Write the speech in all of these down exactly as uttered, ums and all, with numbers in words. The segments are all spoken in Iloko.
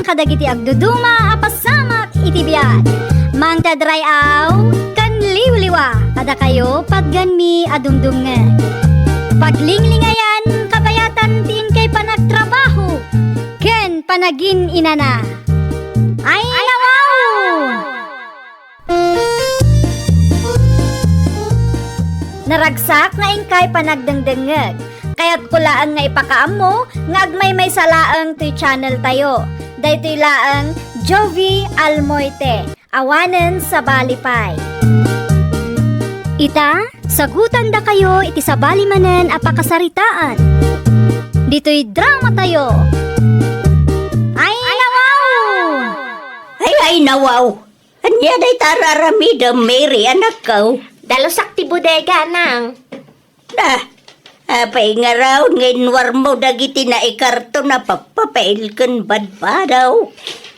kadagiti agduduma a pasamak iti biag. Mangted ray-aw ken liwliwa kadakayo patgenmi a dumdumngeg. Paglinglingayan kabayatan ti inkay panagtrabaho ken panagin-inana. Ay, nawaw! Naragsak nga inkay panagdengdengngeg. Kayatko laeng nga ipakaammo nga agmaymaysa laeng toy channel tayo. Daytoy laeng Jovie Almoite, awanen sabali pay. Ita, sagutandakayo iti sabali manen a pakasaritaan. Ditoy drama tayo. Ay, nawaw! Ay, ay, nawaw! Ania dayta ar-aramidem, Mary, anakko? Dalusak ti bodega, nang. Ah, apay ngarud nga inwarmo dagiti naikarton a papapel ken badbadaw?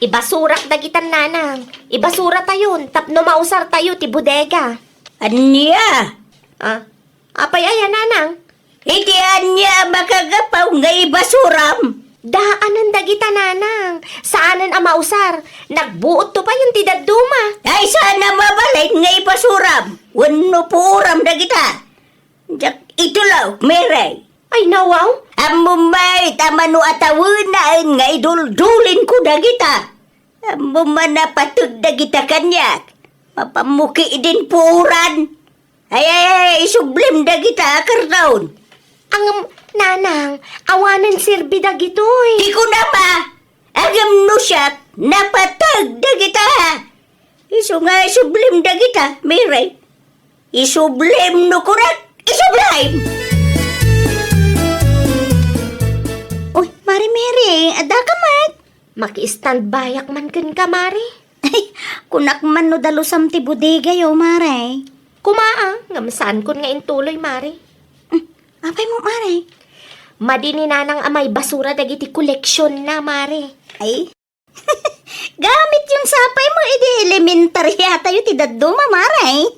Ibasurak dagitan, nanang. Ibasuratayon tapno mausartayo ti bodega. Ania? Ah, apay aya, nanang? Iti ania a makagapu nga ibasuram? Daanen dagita, nanang. Saanen a mausar. Nagbuotto payen ti dadduma. Ay, saan a mabalin nga ibasuram wenno puoram dagita? Diak itulok, Mary. Ay, nawaw. Ammom met a mano a tawenaen nga iduldulinko dagita. Ammom a napateg dagita kaniak. Mapammuki din puoran. Ay, ay, ay, isublim dagita a karton. Ngem, nanang, awanen serbi dagitoy. Di ko na pa. Ngem no siak, napateg dagita. Isu nga isublim dagita, Mary. Isublim no kunak, isublim! Uy, Mari Mary, adda ka met? Maki-standbyak man kenka, Mari. Ay, kunak man no dalusam ti bodegayo, Mari. Kumaa, ngem saankon nga intuloy, Mari. Mm, apay mo, Mari? Madi ni Nanang a maibasura dagiti koleksionna, Mari. Ay, gamit yung sapay mo, idi elementarya tayo ti dadduma, Mari.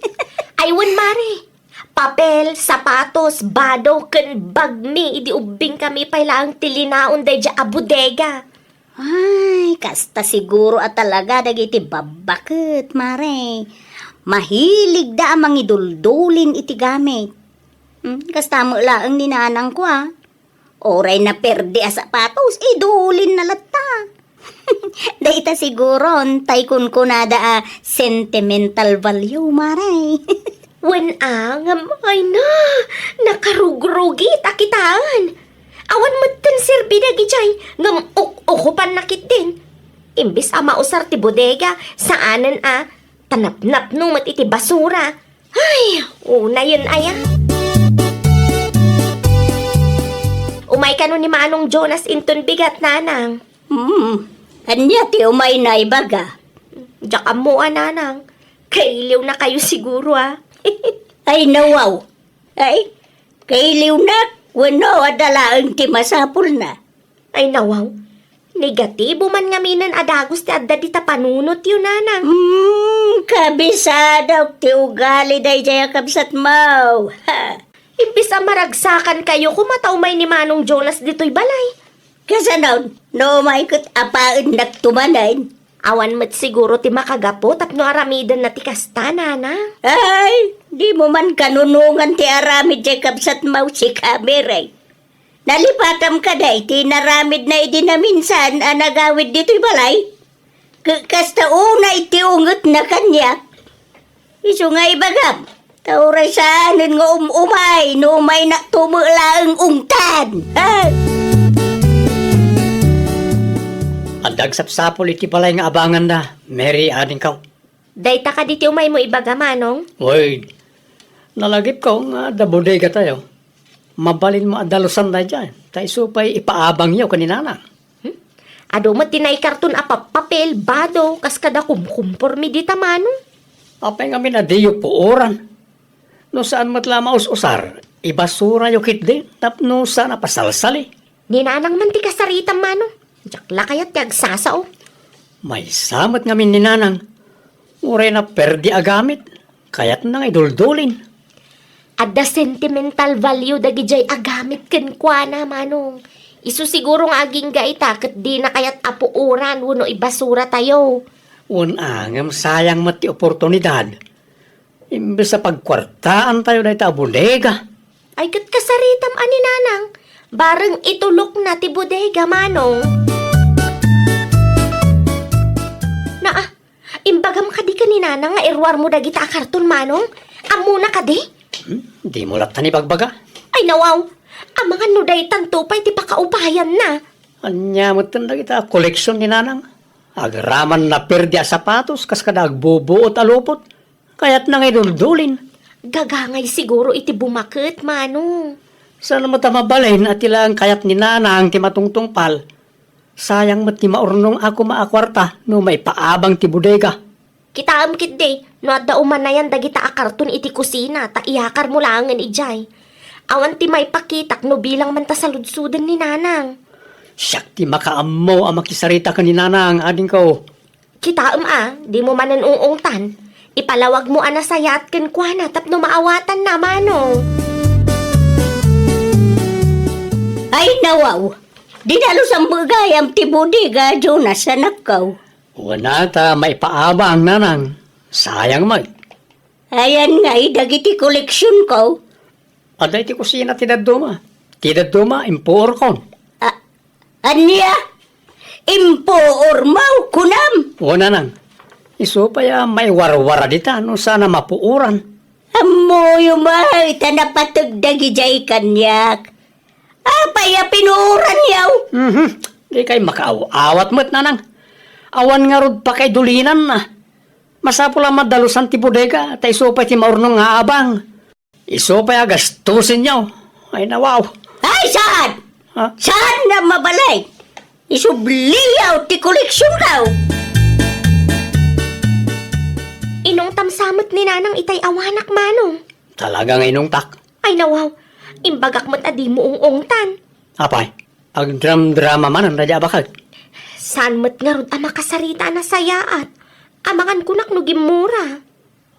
Ay, wen, Mari. Papel, sapatos, bado, ken bagmi idi ubbing kami pay laeng ti linaon daydiay a bodega. Ay, kasta siguro a talaga dagiti babbaket, Mare. Mahiligda a mangiduldulin iti gamit. Hmm, kasta met laeng ni nanangko, a. Uray naperdi a sapatos, idulinna latta. Dayta siguron, tay kunkunada a sentimental value, Mare. Wen a, ngem, ay na, nakarugrugit a kitaen. Awan metten serbi dagidiay, ngem uk-ukupanna ketdin. Imbes a mausar ti bodega, saanen a, ta napnapno met iti basura. Ay, unayen aya. Umay kano ni Manong Jonas inton bigat, Nanang. Hmm, ania ti umayna ibaga? Diak ammo a, Nanang. Kailiwnakayo siguro, a. Ay, nawaw. Ay, kailiwnak wenno adda laeng ti masapulna? Ay, nawaw. Negatibo man ngaminen a dagus ti adda dita panunotyo, Nanang. Hmm, kabisadok ti ugali daydiay a kabsatmo. Ha. Imbes a maragsakankayo koma ta umay ni Manong Jonas ditoy balay. Kasano, no umay ket apaennakto manen? Awan met siguro ti makagapu tapno aramidenna ti kasta, Nanang. Ay, dimo man kanunongan ti aramid diay kabsatmo, sika, Mary. Nalipatam kadi ti inaramidna idi naminsan a nagawid ditoy balay? Ka-, kasta unay ti ungetna kaniak. Isu nga ibagam, ta uray saanen nga um-umay no umaynakto met laeng ungtan. Ha? Adda agsapsapul iti balay nga abanganda, Mary, adingko. Dayta kadi ti umaymo ibaga, Manong? Wen, nalagipko nga adda bodega tayo. Mabalinmo a dalusan daydiay, ta isu pay ipaabangyo ken ni Nanang. Hmm? Adu met ti naikarton a pappapel, bado, kas kada kumkumporme dita, Manong. Apay ngamin a diyo puoran? No saan met la maus-usar, ibasurayo ketdi tapno saan a pasalsali. Ni Nanang man ti kasaritam, Manong. Diak la kayat ti agsasao. Maysa met ngamin ni Nanang. Uray naperdi a gamit, kayatna nga iduldulin. Adda sentimental value dagidiay a gamit kenkuana, Manong. Isu siguro nga agingga ita ket dina kayat a puoran wenno ibasuratayo. Wen a, ngem sayang met ti oportunidad. Imbes a pagkuartaantayo dayta a bodega. Ay, ket kasaritam a ni Nanang. Bareng itulokna ti bodega, Manong. Naa, imbagam kadi ken ni Nanang nga iruarmo dagita a karton, Manong? Ammona kadi? Hmm? Dimo latta ni bagbaga? Ay, nawaw. Amangan no daytanto pay ti pakaupayanna. Ania metten dagita a koleksion ni Nanang? Agraman naperdi a sapatos kas kada agbubuot a lupot. Kayatna nga iduldulin. Gagangay siguro iti bumaket, Manong. Saan met a mabalin a ti laeng kayat ni Nanang ti matungtungpal. Sayang met ti maurnong a koma a kuarta no maipaabang ti bodega. Kitaem ketdi, no adda umanayan dagita a karton iti kusina, ta iyakarmo laengen idiay. Awan ti maipakitak no bilang man ta saludsoden ni Nanang. Siak ti makaammo a makisarita ken ni Nanang, adingko. Kitaem a, dimo manen ung-ungtan. Ipalawagmo a nasayaat kenkuana tapno maawatanna, Manong. Ay, nawaw! Dinalusan met gayam ti bodega, Jonas, anakko. Wen a ta maipaabang, Nanang. Sayang met. Ayan ngay dagiti koleksionko. Adda iti kusina ti dadduma. Ti dadduma, impuorkon. A-, ania? Impuormo, kunam? O, Nanang, isu pay a maiwarwara dita no saan a mapuoran. Ammoyo met ta napateg dagidiay kaniak. Apay a pinuoranyo? Mhm. Dikay makaaw-awat met, Nanang. Awan ngarud pakaidulinanna. Masapul a madalusan ti bodega, ta isu pay ti maurnong nga abang. Isu pay a gastusenyo. Ay, nawaw. Ay, saan? Ha? Saan na mabalin? Isubliyo ti koleksionko. Inungtam sa met ni Nanang itay awanak, Manong. Talaga nga inungtak? Ay, nawaw. Imbagak met a dimo ung-ungtan. Apay, agdramdrama manen daydi a bakek. Saan met ngarud a makasarita a nasayaat? Amangan kunak no gimmura.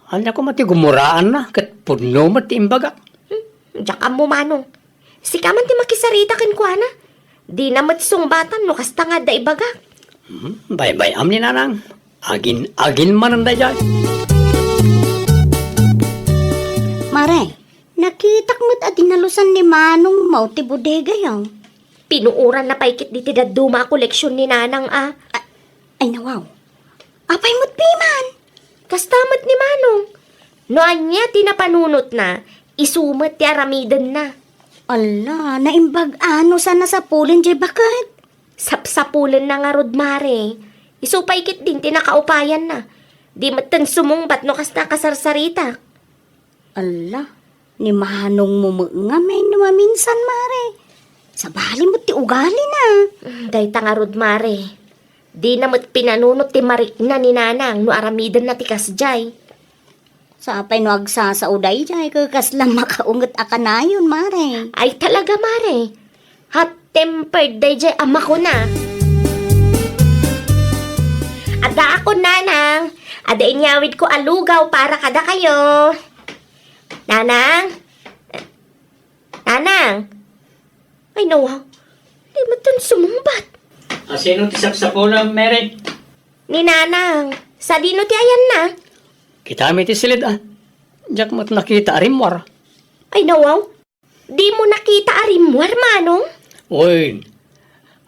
Ania koma ti gumuraanna, ket pudno met ti imbagak. Hmm, diak ammo, Manong. Sika man ti makisarita kenkuana. Dina met sungbatan no kasta nga adda ibagak. Hmm, baybay-am ni Nanang. Agin-agin manen daydiay. Mare, nakitak met a dinalusan ni Manongmo ti bodegayo. Pinuoranna pay ketdi ti dadduma a koleksion ni Nanang a. A-, ay, nawaw. Apay met piman? Kasta met ni Manong. No ania ti napanunotna, isu met ti aramidenna. Ala, naimbag a no saan a sapulen diay bakek. Sapsapulenna ngarud, Mare. Isu pay ketdin ti nakaupayanna. Di metten sumungbat no kasta a kasarsaritak. Ala, ni Manongmo met ngamin no maminsan, Mare. Sabali met ti ugalina. Mm, dayta ngarud, Mare. Dina met pinanunot ti marikna ni Nanang no aramidenna ti kasdiay. Sapay no agsasao daydiay, ket kasla makaunget a kanayon, Mare. Ay, talaga, Mare. Hot-tempered daydiay a makuna. Addaakon, Nanang. Adda inyawidko a lugaw para kadakayo. Nanang? Nanang? Ay, nawaw. Di metten sumungbat. A, sino ti sapsapulam, Mary? Ni Nanang. Sadino ti ayanna? Kitami ti siled, a. Diak met nakita a rimmuar. Ay, nawaw. Dimo nakita a rimmuar, Manong? Uy,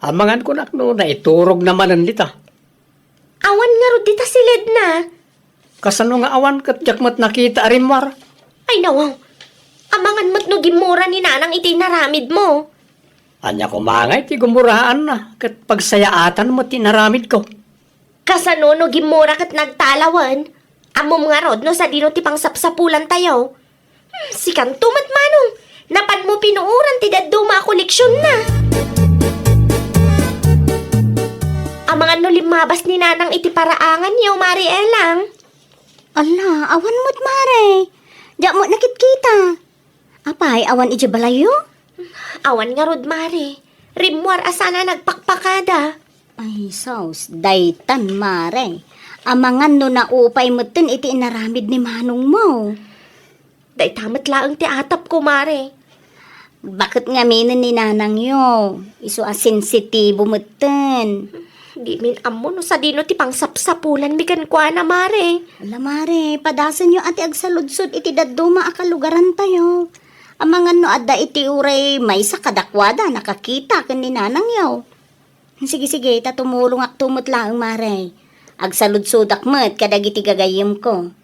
amangan kunak no naiturogna manen dita. Awan ngarud dita siledna. Kasano nga awan ket diak met nakita a rimmuar? Ay, nawaw. Amangan met no gimmura ni Nanang iti inaramidmo. Ania koma ngay ti gumuraanna ket pagsayaatan met ti inaramidko. Kasano no gimmura ket nagtalawen? Ammom ngarud no sadino ti pangsapsapulantayo? Hmm, sikanto met, Manong. Napanmo pinuoran ti dadduma a koleksionna. Amangan no limmabas ni Nanang iti paraanganyo, Mare Elang. Ala, awan met, Mare. Diak met nakitkita. Apay, awan idiay balayyo? Awan ngarud, Mare. Rimmuar a saan a nagpakpakada. Ay, sus, daytan, Mare. Amangan no naupay metten iti inaramid ni Manongmo. Dayta met laeng ti atapko, Mare. Baket ngaminen ni nanangyo, isu a sensitibo metten. Dimin ammo no sadino ti pangsapsapulanmi kenkuana, Mare. Ala, Mare, padasenyo a ti agsaludsod iti dadduma a kalugarantayo. Amangan no adda iti uray maysa kadakuada nakakita ken ni nanangyo. Sige, sige, ta tumulongakto met laeng, Mare. Agsaludsodak met kadagiti gagayyemko.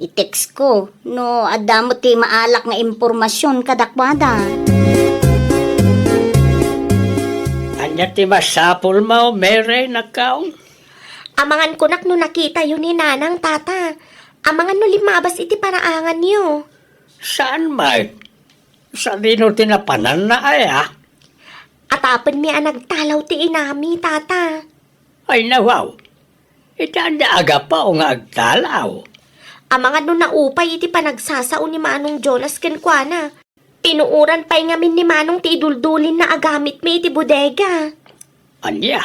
I-text ko no adda met ti maalak nga impormasion kadakuada. Ania ti masapulmo, Mary, nakkaong? Amangan kunak no nakitayo ni Nanang, Tata. Amangan no limmabas iti paraanganyo. Saan met? Sadino ti napananna aya? Atapenmi a nagtalaw ti inami, Tata. Ay, nawaw. Ita adda agapu nga agtalaw. Amangan no naupay iti panagsasao ni Manong Jonas kenkuana. Pinuoran pay ngamin ni Manong ti iduldulinna a gamitmi iti bodega. Ania?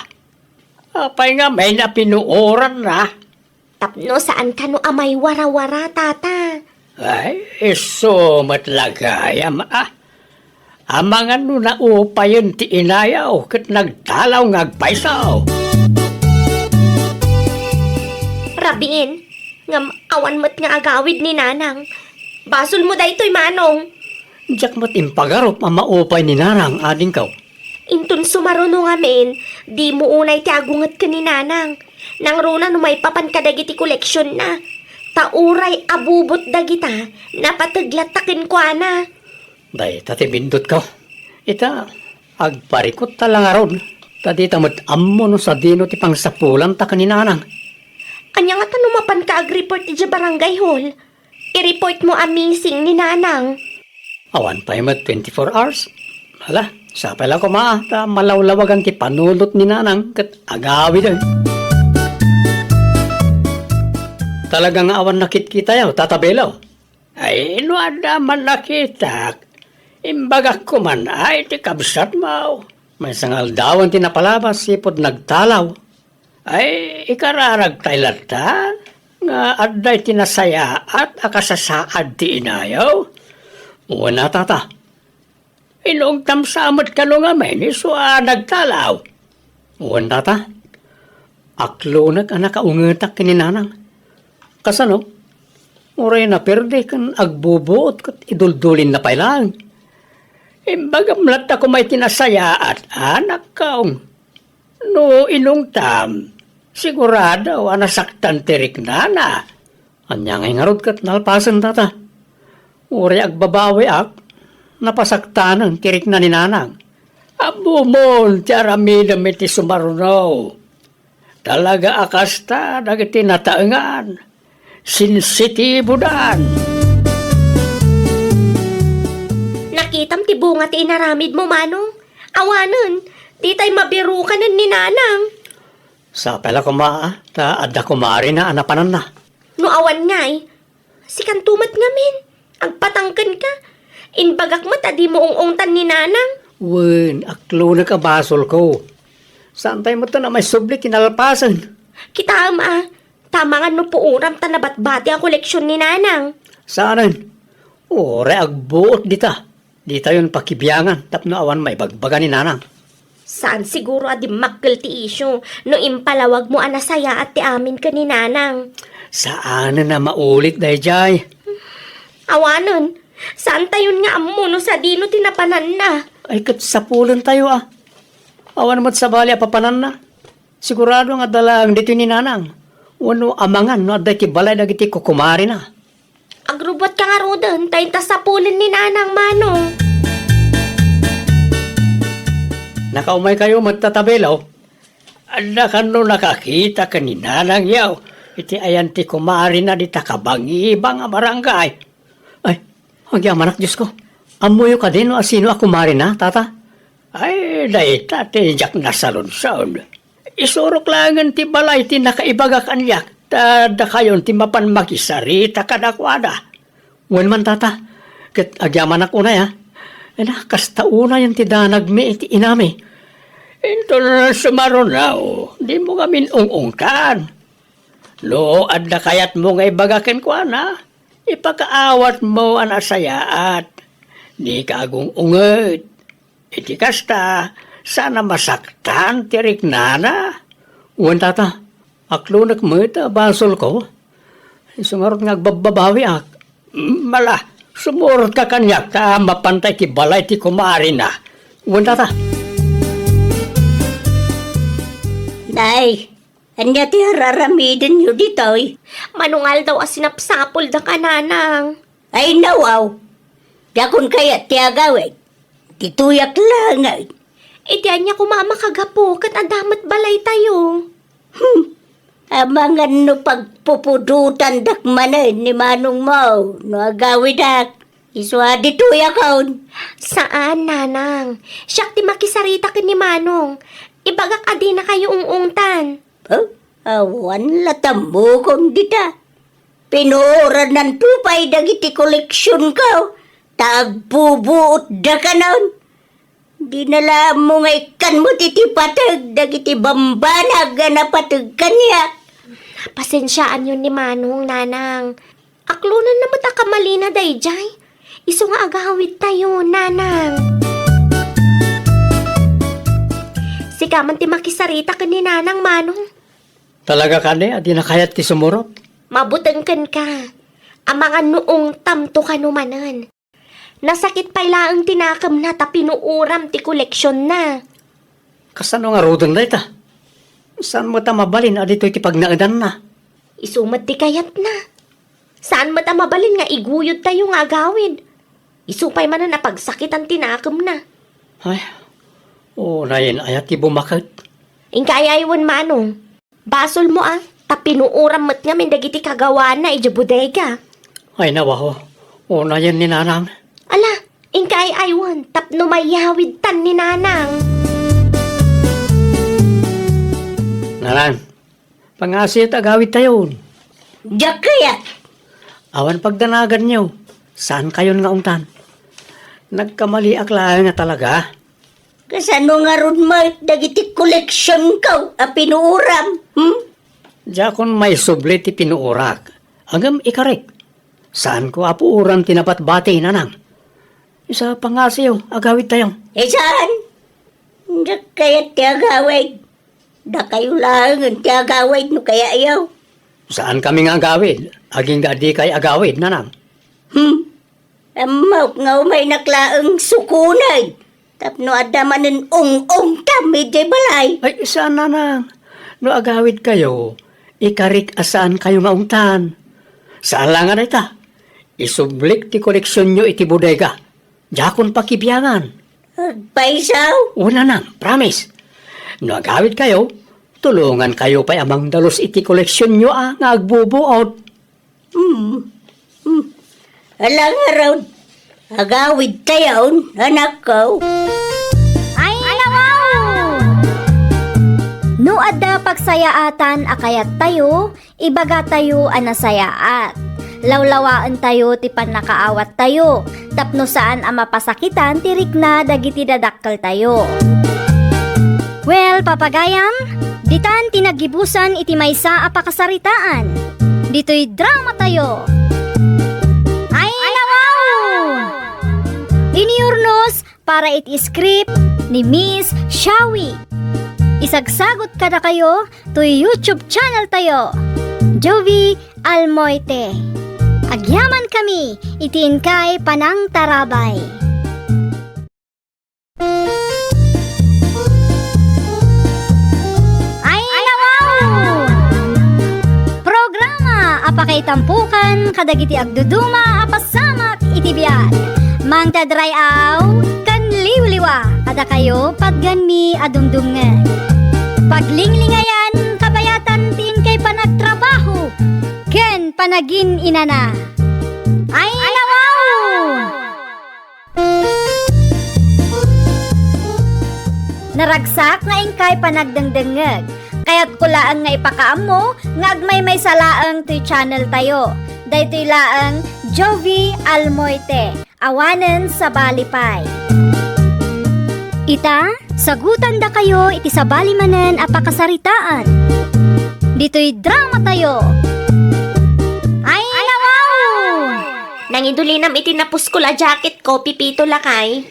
Apay ngamin a pinuoranna? Tapno saan kano a maiwarawara, Tata. Ay, isu met la gayam, a. Amangan no naupayen ti inayo ket nagtalaw nga agpayso. Rabiin, ngem awan met nga agawid ni Nanang. Basolmo daytoy, Manong. Diak met impagarup a maupay ni Nanang, adingko. Inton sumaruno ngamin, dimo unay ti agunget ken ni Nanang. Nangruna no maipapan kadagiti koleksionna. Ta uray abubot dagita, napateg latta kenkuana. Dayta ti bindutko. Ita, agparikutta la ngarud. Ta dita met ammo no sadino ti pangsapulanta ken ni Nanang. Ania ngata no mapanka agreport idiay barangay hall? I-report mo a missing ni Nanang. Awan pay met twenty-four hours. Hala, sapay la koma ta malawlawagan ti panunot ni Nanang ket agawiden. Talaga nga awan nakitkitayo, Tata Belo? Ay, no adda man nakitak, imbagak koma iti kabsatmo. Maysa nga aldawen ti napalabas, sipud nagtalaw. Ay, ikararagtay latta nga adda iti nasayaat a kasasaad ti inayo? Wen a, Tata. Inungtam sa met kano ngamin isu a nagtalaw? Wen, Tata. Aklonek a nakaungetak ken ni Nanang. Kasano? Uray naperde ken agbubuot ket iduldulinna pay laeng. Imbagam latta koma iti nasayaat, anakko. No inungtam, sigurado a nasaktan ti riknana. Ania ngay ngarud ket nalpasen, Tata? Uray agbabawiak, napasaktanen ti rikna ni Nanang. Ammomon ti aramidem iti sumaruno. Talaga a kasta dagiti nataengan. Sensitibodan. Nakitam ti bunga ti inaramidmo, Manong? Awanen, ditay mabirukanen ni Nanang. Sapay la koma, ta adda kumarina a napananna. No awan ngay, sikanto met ngamin, agpatangkenka. Imbagak met a dimo ung-ungtan ni Nanang. Wen, aklonek a basolko. Saantay met a maisubli ti nalpasen. Kitaem a, ta amangan no puoram ta nabatbati a koleksion ni Nanang. Saanen? Uray agbuot dita. Ditayon pakibiangan tapno awan maibagbaga ni Nanang. Saan siguro a dimmakkel ti isyu no impalawagmo a nasayaat ti amin ken ni Nanang. Saanen a maulit daydiay. Awanen, saantayon nga ammo no sadino ti napananna. Ay, ket sapulentayo a. Awan met sabali a papananna. Sigurado nga adda laeng ditoy ni Nanang. Wenno amangan no adda iti balay dagiti kukumarina. Agrubbuatka ngaruden, ta inta sapulen ni Nanang, Manong. Nakaumaykayo met, Tata Belo. Adda kano nakakita ken ni Nanangyo iti ayan ti kumarina dita kabangibang a barangay? Ay, agyamanak, Diosko. Ammoyo kadi no asino a kumarina, Tata? Ay, dayta ti diak nasaludsod. Isurok laengen ti balay ti nakaibagak a niak, ta dakayon ti mapan makisarita kadakuada. Wen man, Tata, ket agyamanak unay, a. Ena, kasta unayen ti danagmi iti inami. Inton sumaruno, dimo ngamin ung-ungtan. No adda kayatmo nga ibaga kenkuana, ipakaawatmo a nasayaat. Dika agung-unget. Iti kasta, saan a masaktan ti riknana. Wen tata, aklonek met a basolko. Isu ngarud nga agbabbabawiak. Mala, sumurotka kaniak ta mapanta iti balay ti kumarina. Wen tata. Nay, ania ti ar-aramidenyo ditoy? Manungaldaw a sinapsapuldak a nanang. Ay, nawaw. Diakon kayat ti agawid. Ditoyak laeng. Iti ania koma a makagapu ket adda met balaytayo. Hmm. Amangan no pagpupudotandak manen ni manongmo no agawidak. Isu a ditoyakon. Saan, nanang. Siak ti makisarita ken ni manong. Ibagak a dinakayo ung-ungtan. Huh? Awan la tammokon dita. Pinuorananto pay dagiti koleksionko, ta agbubuotdakanon. Dina la ammo nga ikkan met iti pateg dagiti bambanag a napateg kaniak. Pasensiaanyon ni manong, nanang. Aklonenna met a kamalina daydiay. Isu nga agawidtayo, nanang. Sika man ti makisarita ken ni nanang, manong. Talaga kadi a dina kayat ti sumurot? Mabuteng kenka. Amangan no ungtamto kano manen. Nasakit pay laeng ti nakemna ta pinuoram ti koleksionna. Kasano ngaruden dayta? Saan met a mabalin a ditoy ti pagnaedanna? Isu met ti kayatna. Saan met a mabalin nga iguyodtayo nga agawid. Isu pay manen a pagsakitan ti nakemna. Ay, unayen aya ti bumaket. Inka ay-aywen, manong. Basolmo a, ta pinuoram met ngamin dagiti kagawaanna idiay bodega. Ay, nawaw. Unayen ni nanang. Ala, inka ay-aywen tapno mayawidtan ni nanang. Nanang, pangngasiyo ta agawidtayon. Diak kayat. Awan pagdanaganyo. Saankayon nga ungtan. Nagkamaliak laeng a talaga. Kasano ngarud met dagiti koleksionko a pinuoram, hmm? Diakon maisubli ti pinuorak. Ngem ikarik. Saanko a puoran ti nabatbati, nanang. Isu a pangngasiyo, agawidtayo. Eh, saan? Diak kayat ti agawid. Dakayo laengen ti agawid no kayatyo. Saankami nga agawid. Agingga dikay agawid, nanang. Hmm. Ammok nga umaynak laeng sukonen tapno adda manen ung-ungtam idiay balay. Ay, saan, nanang. No agawidkayo, ikarik a saankayo nga ungtan. Saan la nga dayta. Isublik ti koleksionyo iti bodega. Diakon pakibiangan. Agpayso? O, nanang, promise. No agawidkayo, tulongankayo pay a mangdalus iti koleksionyo a nga agbubuot. Hmm. Hmm. Ala ngarud, agawidtayon, anakko. Ay, nawaw! No adda pagsayaatan a kayattayo, ibagatayo a nasayaat. Lawlawaentayo ti pannakaawattayo tapno saan a mapasakitan ti rikna dagiti dadak- keltayo. Well, papagayam, ditan ti naggibusan iti maysa a pakasaritaan. Ditoy dramatayo. Ay, nawaw! Inurnos para iti script ni Miss Shawi. Isagsagot kadakayo toy YouTube channel tayo, Jovi Almoite. Agyamankami iti inkay panangtarabay. Ay, nawaw! Programa a pakaitampokan kadagiti agduduma a pasamak iti biag. Mangted ray-aw ken liwliwa kadakayo patgenmi a dumdumngeg. Paglinglingayan, kabayatan ti inkay panagtrabaho ken panagin-inana. Ay, nawaw! Naragsak nga inkay panagdengdengngeg. Kayatko laeng nga ipakaammo nga agmaymaysa laeng toy channel tayo. Daytoy laeng Jovi Almoite, awanen sabali pay. Ita, sagutandakayo iti sabali manen a pakasaritaan. Ditoy dramatayo. Ay, nawaw! Ang idulinam iti napuskol a jacket ko, Pipito, lakay.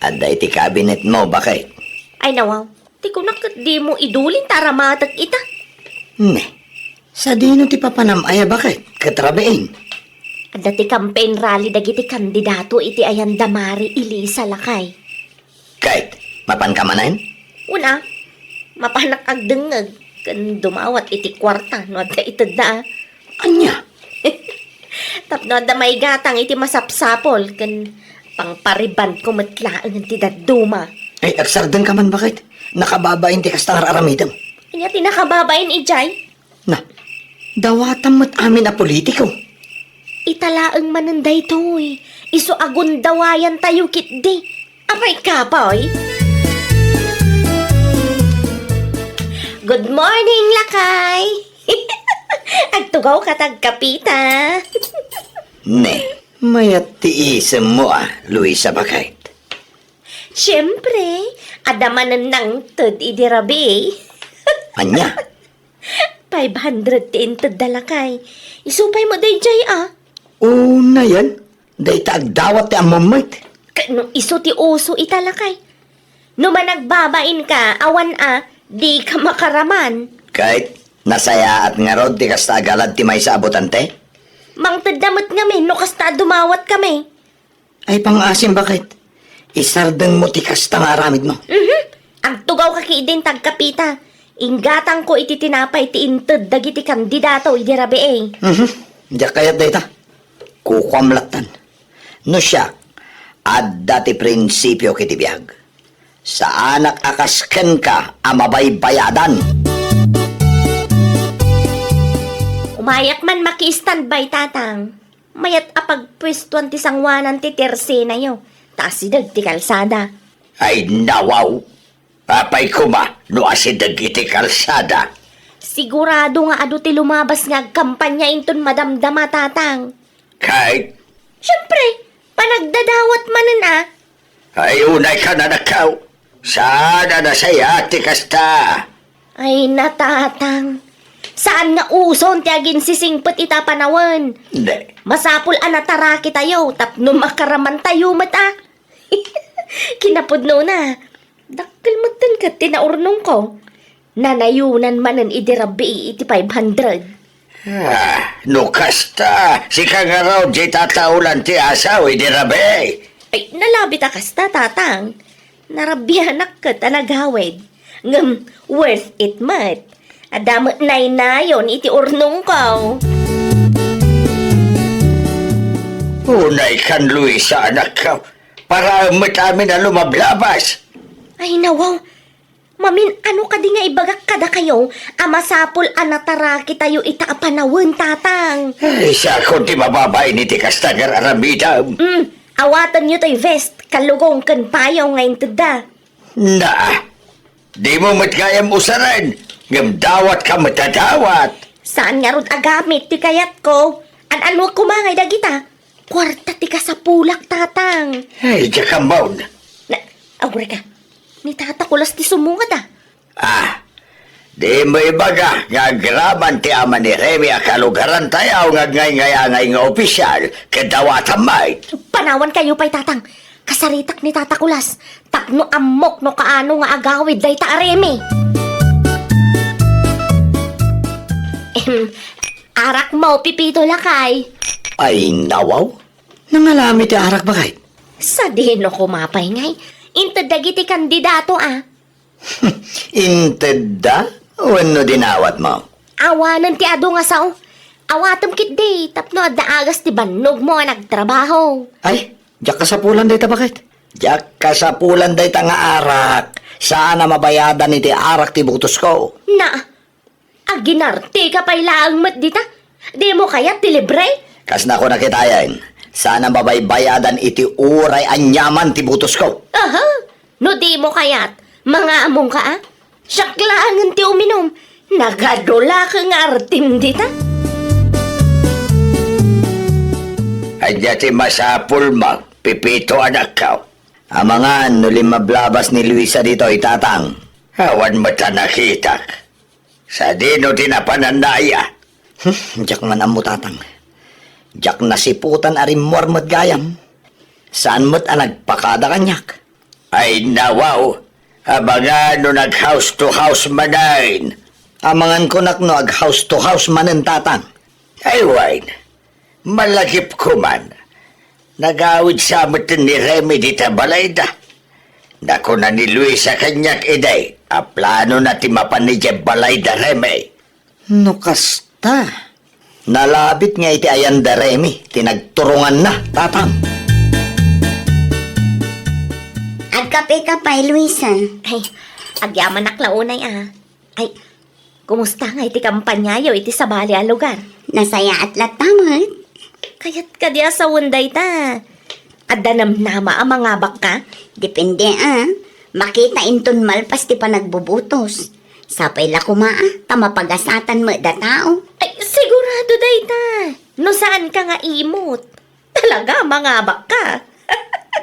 Adda iti cabinet mo, baket. Ay, nawaw. Ti kunak ket dimo idulin ta aramatek ita. Ne. Sadino ti papanam aya, baket? Ket rabiin. Adda ti campaign rally dagiti kandidato iti ayan da Mari Elisa, lakay. Ket, mapanka manen? Una, mapanak agdengngeg ken dumawat iti kuarta no adda itedda, a. Ania? Tapno adda maigatang iti masapsapul ken pangparibandko met laeng ti dadduma. Ay, agsardengka man, baket? Nakababain ti kasta nga ar-aramidem. Ania ti nakababain idiay? Na, dawatam met amin a politiko. Ita laeng manen daytoy. Isu a gundawayantayo ketdi. Apay, kapoy? Good morning, lakay. Agtugawka ta agkapita. Ne, mayat ti isemmo a, Luisa, baket. Siempre, adda manen nangted idi rabii. Ania? Five hundred ti intedda, lakay. Isu pay met daydiay, a. Unayen, dayta agdawat ti ammom met. Ket no isu ti uso ita, lakay. No managbabainka, awan a, dika makaraman. Ket nasayaat ngarud ti kasta a galad ti maysa a botante? Mangtedda met ngamin no kasta a dumawatkami. Ay, pangaasim, baket? Isardengmo ti kasta nga aramidmo. Mhm. Agtugawka ketdin ta agkapita. Inggatangko iti tinapay ti inted dagiti kandidato idi rabii. Mhm. Diak kayat dayta. Kukuam lattan. No siak, adda ti prinsipio iti biag. Saanak a kas kenka a mabaybayadan. Umayak man maki-standby, Tatang. Mayat a pagpuestuan ti sanguanan ti tersenayo, ta asideg ti kalsada. Ay, nawaw! Apay koma no asideg iti kalsada? Sigurado nga adu ti lumabas nga agkampanya inton madamdama, Tatang. Kay? Siempre, panagdadawat manen a. Ay, unayka, anakko. Saan a nasayaat ti kasta? Ay, na, Tatang. Saan nga uson ti aginsisingpet ita a panawen? Hindi. Masapul a natarakitayo tapno makaramantayo met a. Kinapudnona, dakkel metten ket ti naurnongko. Nanayonan manen idi rabii iti five hundred. Ah, no kasta, sika ngarud diay tataulan ti asaw idi rabii. Ay, nalabit a kasta, Tatang. Narabianak ket a nagawid. Ngem worth it met. Adda met naynayon iti urnongko. Unaykan, Luisa, anakko. Para met amin a lumablabas. Ay, nawaw. Mamin-ano kadi nga ibagak kadakayo a masapul a natarakitayo ita a panawen, Tatang? Ay, siakon ti mababain iti kasta nga ar-aramidem. Mm, awatenyo toy vest, kalugong ken payong nga intedda. Na, dimo met gayam usaren, ngem dawatka met a dawat. Saan ngarud a gamit ti kayatko? An-anuak koma ngay dagita? Kuarta ti kasapulak, Tatang. Ay, diak ammo. Na, agurayka. Ni Tata Kulas ti sumungad, a. Ah, dimo ibaga nga agraman ti ama ni Remy a kalugarantayo nga agngayngayangay nga opisyal ket dawatam met. Panawankayo pay, Tatang. Kasaritak ni Tata Kulas tapno ammok no kaano nga agawid dayta a Remy. Ehem, arakmo, Pipito, lakay. Ay, nawaw. Nangalami ti arak, baket? Sadino koma pay ngay? Inted dagiti kandidato, a. Intedda wenno dinawatmo? Awanen ti adu nga sao. Awatem ketdi tapno adda agas ti bannogmo a nagtrabaho. Ay, diak kasapulan dayta, baket. Diak kasapulan dayta nga arak. Saan a mabayadan iti arak ti botosko. Na, aginartika pay laeng met dita. Dimo kayat ti libre? Kas nakunak itayen, saan a mabaybayadan iti uray aniaman ti botosko. Aha! No dimo kayat, mangaamongka, a? Siak laengen ti uminum. Nagadulak nga artim dita. Ania ti masapulmo, Pipito, anakko? Amangan no limmablabas ni Luisa ditoy, Tatang. Awan met a nakitak. Sadino ti napananna aya? Hmm, diak man ammo, Tatang. Diak nasiputan a rimmuar met gayam. Saan met a nagpakada kaniak. Ay, nawaw, abangan no nag-house to house manen. Amangan kunak no ag-house to house manen, Tatang. Ay, wen, malagipko man. Nagawid sa met ni Remy dita balayda. Nakuna ni Luisa kaniak idi a planona ti mapan idiay balayda, Remy. No kasta, nalabit nga iti ayanda Remy ti nagturonganna, Tatang. Agkape ka pay, Luisa. Ay, agyamanak la unay, a. Ay, kumusta ngay ti kampanyayo iti sabali a lugar? Nasayaat latta met. Kayat kadi a sawen dayta. Adda namnama a mangabak ka? Depende, a. Makita inton malpas ti panagbubutos. Sapay la koma, a, ta mapagasatan met da tao. Ay, sigurado dayta. No saan ka nga imot, talaga mangabak ka.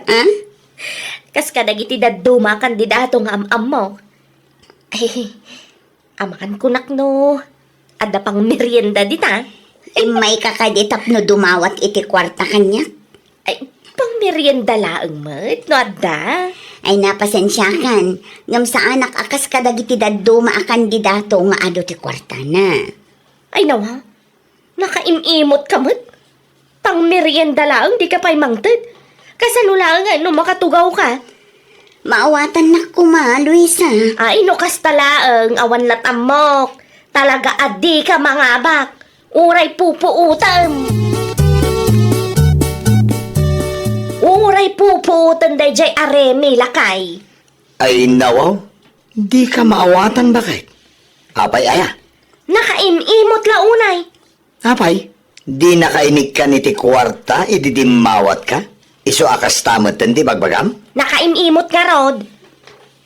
A? Kas kadagiti dadduma a kandidato nga am-ammok. Ay, amangan kunak no adda pangmerienda dita. Immay ka kadi tapno dumawat iti kuarta kaniak? Ay, pangmerienda laeng met no adda. Ay, napasensiakan, ngem saanak a kas kadagiti dadduma a kandidato nga adu ti kuartana. Ay, nawa, nakaim-imot ka met. Pangmerienda laeng dika pay mangted. Kasano laeng no makatugaw ka? Maawatannak koma, Luisa. Ay, no kasta laeng, awan lat ammok. Talaga a dika mangabak. Uray pupuotem. Uray pupuotem daydiay a Remy, lakay. Ay, nawaw, dika maawatan, baket. Apay aya? Nakaim-imot la unay. Apay, dinaka inikkan iti kuarta idi dimmawatka? Isu a kasta metten ti bagbagam? Nakaim-imot ngarud.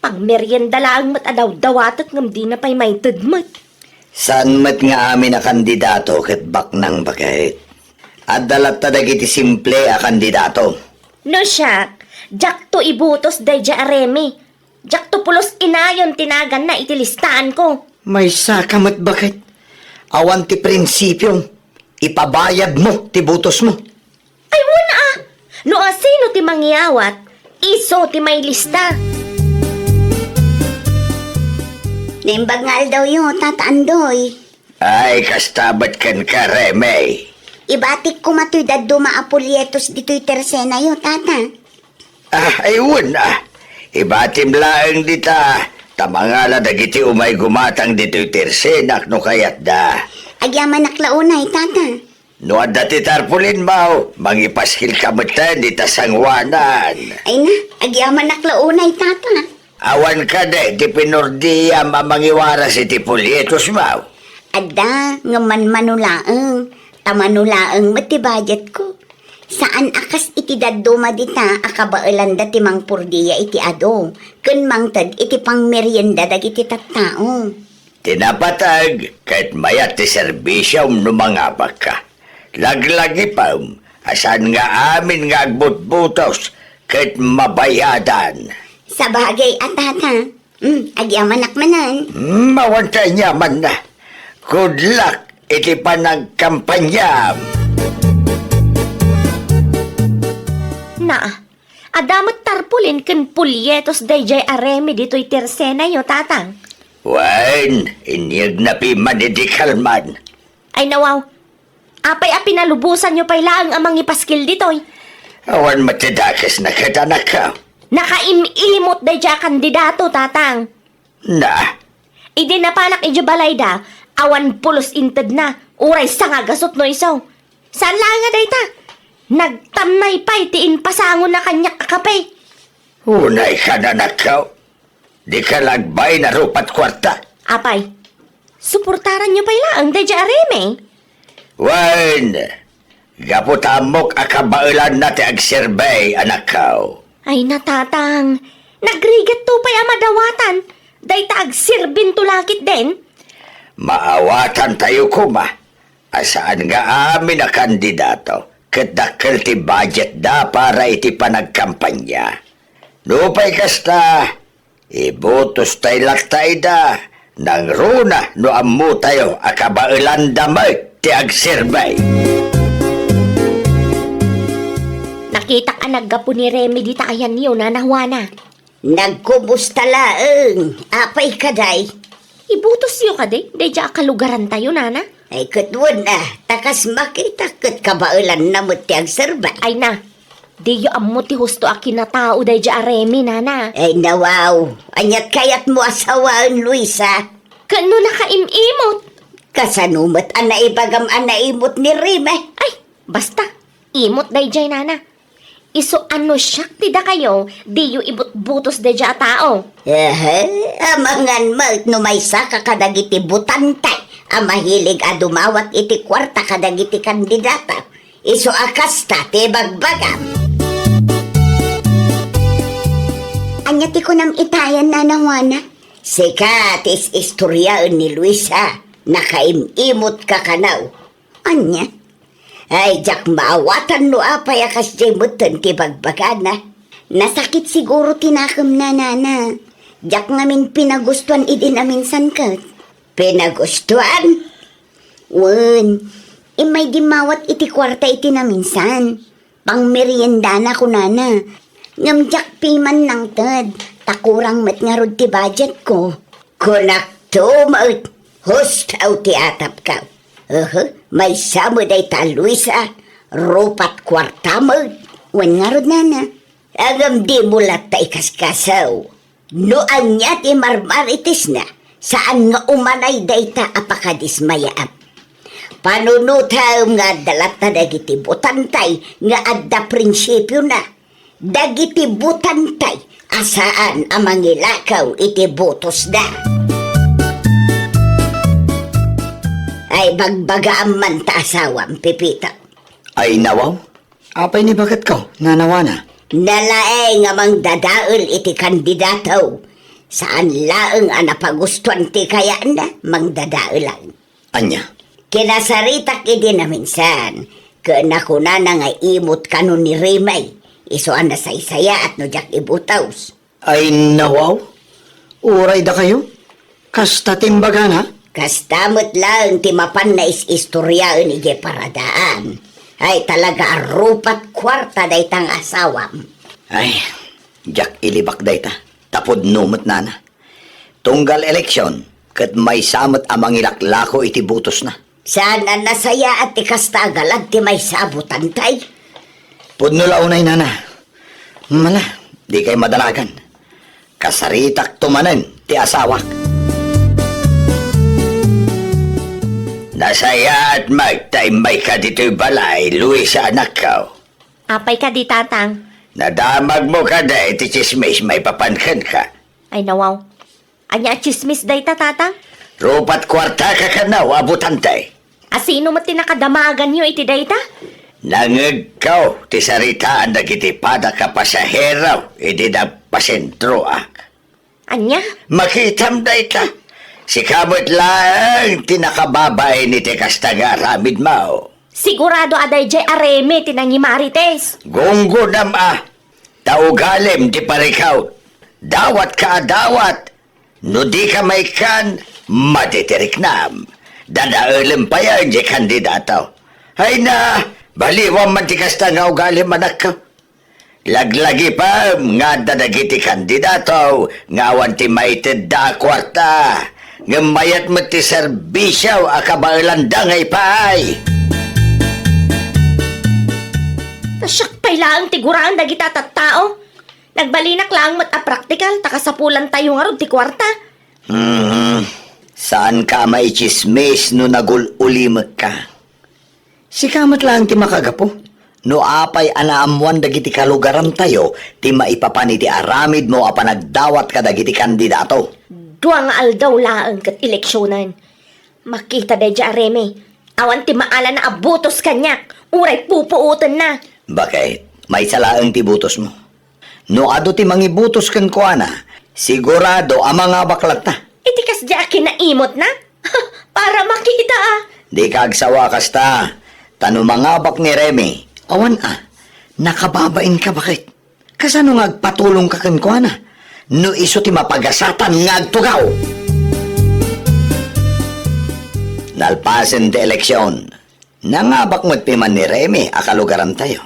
Pangmerienda laeng met a dawdawatek ngem dina pay maited met. Saan met nga amin a kandidato ket baknang, baket. Adda latta dagiti simple a kandidato. No siak, diakto ibutos daydiay a Remy. Diakto pulos inayon ti naganna iti listaanko. Maysaka met, baket. Awan ti prinsipiom. Ipabayadmo ti butosmo. Ay, wen a! No asino ti mangyawat, isu ti mailista. Naimbag nga aldawyo, Tata Andoy. Ay, kasta met kenka, Remy. Ibatik koma toy dadduma a polyetos ditoy tersenayo, Tata. Ah, ay, wen a. Ibatim laeng dita, ta mangala dagiti umay gumatang ditoy tersenak no kayatda. Agyamanak la unay, Tata. No adda ti tarpaulin, maw, mangipaskil ka metten dita sangoanan. Ay na, agyamanak la unay, Tata. Awan kadi ti pinordiam a mangiwaras iti polyetos, maw? Adda, ngem manmano laeng. Ta mano laeng met ti budgetko. Saan a kas iti dadduma dita a kabaelanda ti mangpordia iti adu ken mangted iti pangmerienda dagiti tattao. Ti napateg ket mayat ti serbisiom no mangabakka. Laglagipem a saan nga amin nga agbutbutos ket mabayadan. Sabagay a, Tata. Hmm, agyamanak manen. Hmm, awan ti aniamanna. Good luck iti panagkampanyam. Naa, adda met tarpaulin ken polyetos daydiay a Remy ditoy tersenayo, Tatang. Wen, inyegna piman idi kalman. Ay, nawaw. Apay a pinalubosanyo pay laeng a mangipaskil ditoy? Awan met ti dakesna ket, anakko. Nakaim-imot daydiay a kandidato, Tatang. Na? Idi napanak idiay balayda, awan pulos intedna, uray sangagasut no isu. Saan laeng a dayta? Nagtamnay pay ti impasangona kaniak a kape. Unay ka, anakko. Dika la agbain a rupat kuarta. Apay, suportaranyo pay laeng daydiay a Remy? Wen, gapu ta ammok a kabaelanna ti agserbi, anakko. Ay, natatang, nagrigatto pay a madawatan dayta agserbinto la ketdin. Maawatantayo koma a saan nga amin a kandidato ket dakkel ti budgetda para iti panagkampanya. Nupay kasta, ibutostay latta ida, nangruna no ammotayo a kabaelanda met ti agserbi. Kitak a naggapu ni Remy dita ayanyo, Nana Juana. Nagkumusta laeng? Apay kadi? Ibutosyo kadi daydiay a kalugarantayo, Nana? Ay, ket wen a, ta kas makitak ket kabaelanna met ti agserbi. Ay na, diyo ammo ti husto a kinatao daydiay a Remy, Nana. Ay, nawaw. Aniat kayatmo a sawaen, Luisa? Ket no nakaim-imot? Kasano met a naibagam a naimot ni Remy? Ay, basta, imot daydiay, Nana. Isu a no siak ti dakayo, diyo ibutbutos daydiay a tao. Ehe, amangan met no maysaka kadagiti butante a mahilig a dumawat iti kuarta kadagiti kandidato. Isu a kasta ti ibagbagam. Ania ti kunam itayen, Nana Juana? Sika ti is-istoriaen ni Luisa. Nakaim-imot ka kano. Ania? Ay, diak maawatan no apay a kasdiay metten ti bagbagana. Nasakit siguro ti nakemna, Nana. Diak ngamin pinagustuan idi naminsan ket. Pinagustuan? Wen, immay dimmawat iti kuarta iti naminsan. Pangmeriendana, kunana. Ngem diak piman nangted, ta kurang met ngarud ti budgetko. Kunakto met, husto ti atapko. Uhu, maysa met dayta, Luisa, rupat kuarta met. Wen ngarud, Nana. Ngem dimo latta ikaskaso. No ania ti marmaritesna, saan nga umanay dayta a pakadismayaam. Panunotem nga adda latta dagiti butante nga adda prinsipiona. Dagiti butante a saan a mangilakaw iti butosda. Ay, bagbagaam man ta asawam, Pepito. Ay, nawaw. Apay ni baketko, Nana Juana? Nalaeng a mangdadael iti kandidato. Saan laeng a napagustuan ti kayatna, mangdadaelan. Ania? Kinasaritak idi naminsan, ket nakunana nga imot kano ni Remy, isu a nasaysayaat no diak ibutos. Ay, nawaw? Uray dakayo? Kasta ti imbagana? Kasta met laeng ti mapanna is-istoriaen idiay paradaan. Ay, talaga a rupat kuarta dayta nga asawam. Ay, diak ilibak dayta. Ta pudno met, Nana. Tunggal eleksion, ket maysa met a mangilaklako iti butosna. Saan a nasayaat ti kasta a galad ti maysa a butante. Pudno la unay, Nana. Mala, dikay madanagan. Kasaritakto manen ti asawak. Nasayaat met ta immayka ditoy balay, Luisa, anakko. Apay kadi, Tatang? Nadamagmo kadi ti tsismis maipapan kenka? Ay, nawaw. Ania a tsismis dayta, Tatang? Rupat kuartaka kano a butante. A sino met ti nakadamaganyo iti dayta? Nangegko ti saritaan dagiti padak a pasahero idi nagpasentroak. Ania? Makitam dayta. Sika met laeng ti nakababain iti kasta nga aramidmo. Sigurado a daydiay a Remy ti nangimarites. Gunggonam a, ta ugalim ti parikawt. Dawatka a dawat. No dika maikkan, madi ti riknam. Dadaelem payen diay kandidato. Ay na, baliwam man ti kasta nga ugalim, anakko. Laglagipem nga adda dagiti kandidato nga awan ti maitedda a kuarta, ngem mayat met ti serbisio a kabaelanda nga ipaay. Ta siak pay laeng ti guraen dagita tattao. Nagbalinak laeng met a praktikal ta kasapulantayo ngarud ti kuarta. Hmm, saanka a maitsismis no nagul-ulimekka. Sika met laeng ti makagapu. No apay a naammoan dagiti kalugarantayo ti maipapan iti aramidmo a panagdawat kadagiti kandidato. Dua nga aldaw laeng ket eleksionen. Makita daydiay a Remy. Awan ti maalana a butos kaniak, uray pupuotenna. Bakit? Maysa laeng ti butosmo. No adu ti mangibutos kenkuana, sigurado a mangabak latta. Iti kasdiay a kinaimotna? Para makita, a. Dika agsawa a kasta, ta no mangabak ni Remy, awan a, nakababainka, bakit? Kasano nga agpatulongka kenkuana? No isu ti mapagasatan nga agtugaw. Nalpasen ti eleksion, nangabak met piman ni Remy a kalugarantayo.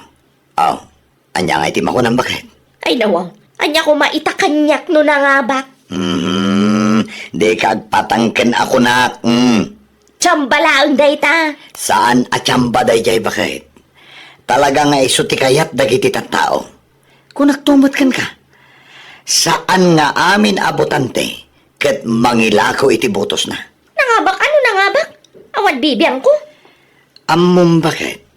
Aw, Ania ngay ti makunam, baket? Ay, nawa. Ania koma ita kaniak no nangabak? Hmm, dika agpatangken a kunak. Hmm. Tsamba laeng dayta. Saan a tsamba daydiay, baket? Talaga nga isu ti kayat dagiti tattao. Kunakto met kenka. Saan nga amin a botante ket mangilako iti botosna. Nangabak? Ano nangabak? Awan bibiangko. Ammom, baket?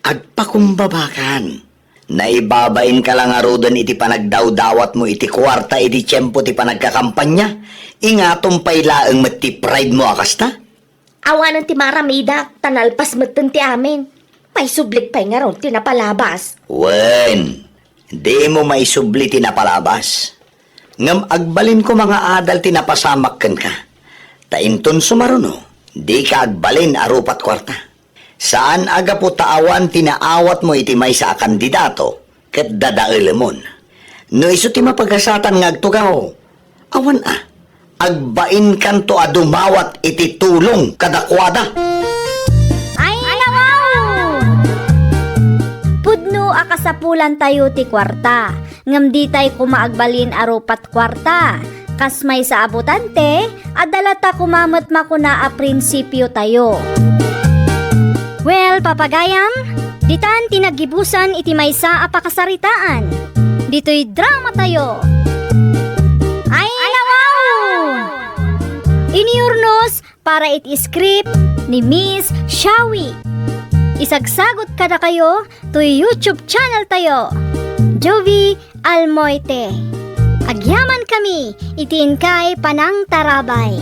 Agpakumbabakan. Naibabainka la ngaruden iti panagdawdawatmo iti kuarta idi tiempo ti panagkakampanya. Ingatom pay laeng met ti pride mo a kasta. Awanen ti maramida, ta nalpas metten ti amin. Maisublik pay ngarud ti napalabas. Wen, dimo maisubli ti napalabas. Ngem agbalin koma nga adal ti napasamak kenka. Ta inton sumaruno, dika agbalin a rupat kuarta. Saan a gapu ta awan ti naawatmo iti maysa a kandidato ket dadaelemon. No isu ti mapagasatan nga agtugaw, awan a, agbainkanto a dumawat iti tulong kadakuada. Ay, nawaw! Pudno a kasapulantayo ti kuarta, ngem ditay koma agbalin a rupat kuarta. Kas maysa a botante, adda latta koma met makuna a prinsipiotayo. Well, papagayam, ditan ti naggibusan iti maysa a pakasaritaan. Ditoy dramatayo. Ay, nawaw! Iniurnos para iti script ni Miss Shawi. Isagsagut kadakayo toy YouTube channel tayo, Jovi Almoite. Agyaman kami iti inkay panangtarabay.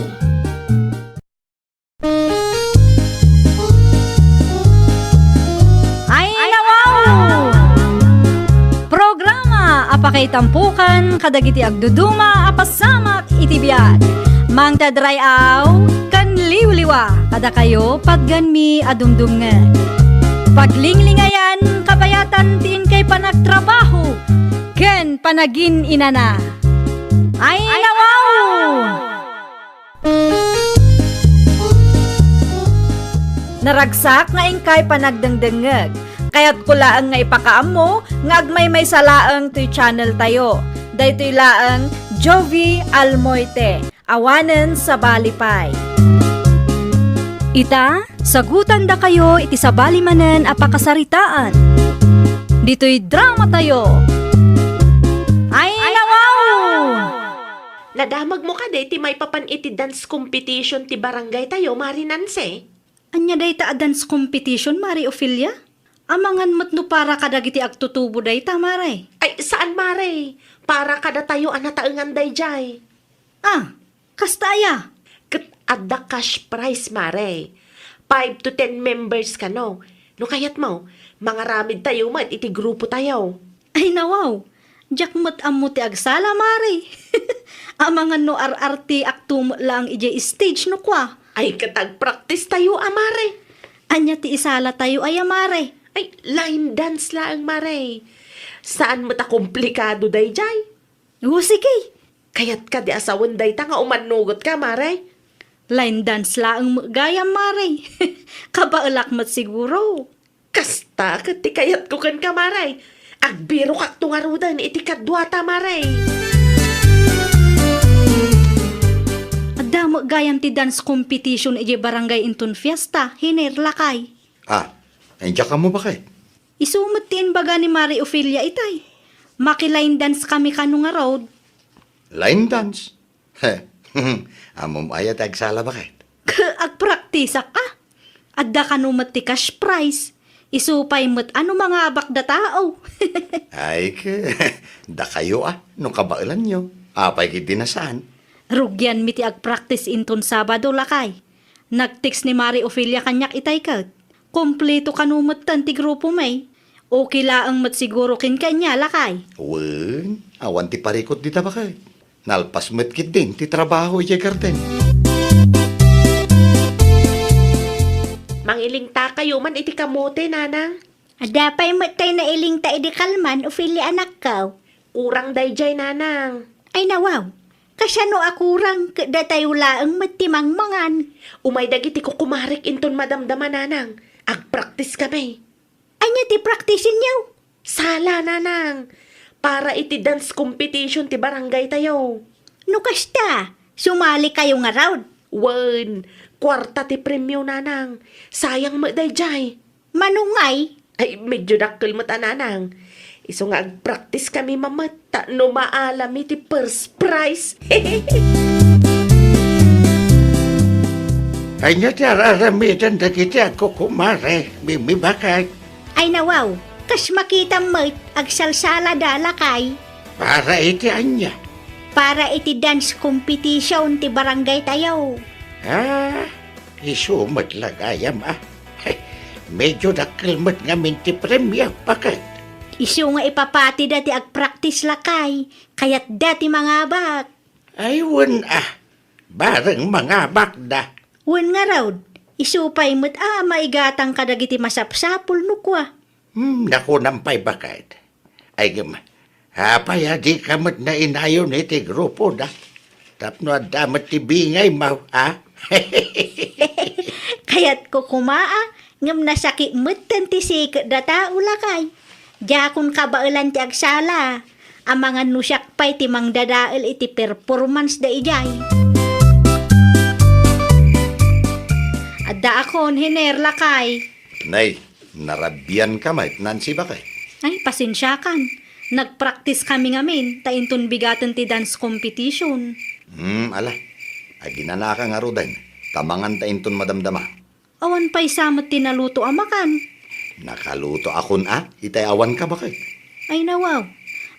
Ay, nawaw! Programa a pakaitampukan kadagiti agduduma a pasamak iti biag. Mangted ray-aw ken liwliwa kadakayo patgenmi a dumdumngeg. Paglinglingayan kabayatan ti inkay panagtrabaho ken panagin-inana. Ay, nawaw! Naragsak nga inkay panagdengdengngeg. Kayatko laeng nga ipakaammo nga agmaymaysa laeng toy channel tayo. Daytoy laeng Jovi Almoite. Awanen sabali pay. Ita, sagutandakayo iti sabali manen a pakasaritaan. Ditoy dramatayo. Ay, nawaw! Nadamagmo kadi ti maipapan iti dance competition ti barangay tayo, Mari Nancy? Ania dayta a dance competition, Mari Ofelia? Amangan met no para kadagiti agtutubo dayta, Mari. Ay, saan, Mari. Para kadatayo a nataengan daydiay. Ah, kasta aya? Ket adda cash prize, Mari. Five to ten members kano. No kayatmo, mangaramid tayo met iti grupo tayo. Ay, nawaw. Diak met ammo ti agsala, Mari. Amangan no ar-artiakto met laeng idiay stage no kua. Ay, ket agpractice tayo a, Mari. Ania ti isala tayo aya, Mari? Ay, line dance laeng, Mari. Saan met a komplikado daydiay? O, sige. Kayatka di a sawen dayta nga umannugotka, Mari? Line dance laeng met gayam, Mari. Kabaelak met siguro. Kasta ket ti kayatko kenka, Mari. Agbirokakto ngaruden iti kaduata, Mari. Adda met gayam ti dance competition idiay barangay inton fiesta, Hiner, lakay. Ah, ay, diak ammo, baket? Isu met ti imbaga ni Mari Ofelia itay. Maki-line dance kami kano ngarud. Line dance? He, ammom aya ti agsala, baket? Agpraktisak a. Adda kano met ti cash prize. Isu pay met a no mangabakda tao. Ay, ke, dakayo a, no kabaelanyo. Apay ketdi a saan? Rugianmi ti agpraktis inton Sabado, lakay. Nag-text ni Mari Ofelia kaniak itay ket. Kompleto kano metten ti grupomi. Okay laeng met siguro kenka nia, lakay. Wen, awan ti parikut dita, baket. Nalpas met ketdin ti trabaho idiay garden. Mangilingtakayo man iti kamote, nanang. Adda pay met tay nailingta idi kalman, Ofelia, anakko. Kurang daydiay, nanang. Ay, nawaw. Kasano a kurang ket datayo laeng met ti mangmangan? Umay dagiti kukumarek inton madamdama, nanang. Agpraktis kami. Ania ti praktisenyo? Sala, nanang. Para iti dance competition ti barangay tayo. No kasta, sumali kayo ngarud? Wen, kuarta ti premio, nanang. Sayang met dayjay. Mano ngay? Ay, medyo dakkel met a, nanang. Isu nga agpractice kami mamet, ta no maalami ti first prize. Ania ti ar-aramiden dagiti agkukumare, Mimi, baket? Ay nawaw, kas makitam met, agsalsalada, lakay. Para iti ania? Para iti dance competition ti barangay tayo. Ah, isu met la gayam, ah. Medyo dakkel met ngamin ti premio, baket? Isu nga ipapatida ti agpractice, lakay. Kayatda ti mangabak. Ay, wen, ah. Bareng mangabakda. Wen ngarud, isu pay met a maigatang kadagiti masapsapul no kua. Hmm, nakunam pay, baket. Ay, ngem, apay a dika met nainayon iti grupoda? Tapno adda met ti bingaymo, a? Kayatko koma a, ngem nasakit metten ti siketda tao, lakay. Diakon kabaelan ti agsala. Amangan no siak pay ti mangdadael iti performance da idiay. Addaakon, Hiner, lakay. Nay, narabianka met, Nancy, baket? Ay, pasensiakan. Nagpractice kami ngamin, ta inton bigaten ti dance competition. Hmm, ala. Aginanaka ngaruden, ta manganta inton madamdama. Awan pay sa met ti naluto a makan. Nakalutoakon a, itay awanka, baket? Ay nawaw,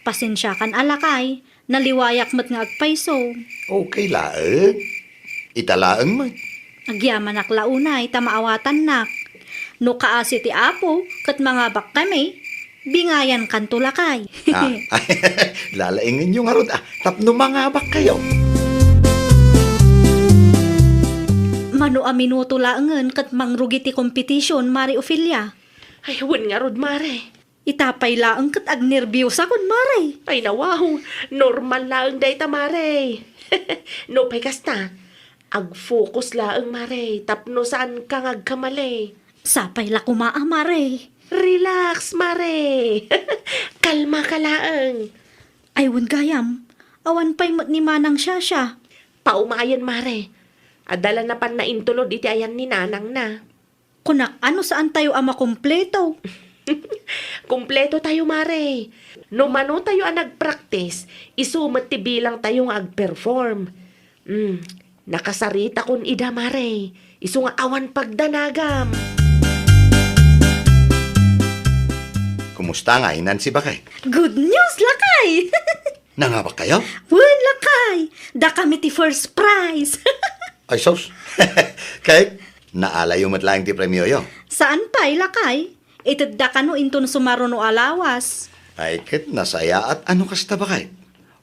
pasensiakan a, lakay, naliwayak met nga agpayso. Okay laeng. Ita laeng met. Agyamanak la unay ta maawatannak. No kaasi ti Apo ket mangabakkami, bingayankanto, lakay. Ah, lalaingenyo ngarud, ah, tapno mangabakkayo. Mano a minuto laengen ket mangrugi ti competition, Mare Ofelia? Ay, wen ngarud, Mare. Ita pay laeng ket agnerbiosakon, Mare. Ay, nawaw. Normal laeng dayta, Mare. No pay kasta, ag-focus laeng, Mare, tapno saanka nga agkamali. Sapay la koma a, Mare. Relax, Mare. Kalmaka laeng. Ay, wen gayam. Awan pay met ni Manang Shasha. Paumayen, Mare. Adda la napan naintulod iti ayan ni nanangna. Kunak, ano saantayo a makumpleto? Kumpleto tayo, Mare. No mano tayo a nagpractice, isu met ti bilang tayo nga agperform. Mm, nakasaritakon ida, Mare. Isu nga awan pagdanagam. Kumusta ngay, Nancy, baket? Good news, lakay! Nangabakkayo? Wen, lakay! Dakami ti first prize! Ay, sus! Ket, naalayo met laeng ti premioyo? Saan pay, lakay. Itedda kano inton sumaruno a lawas. Ay, ket nasayaat a no kasta, baket.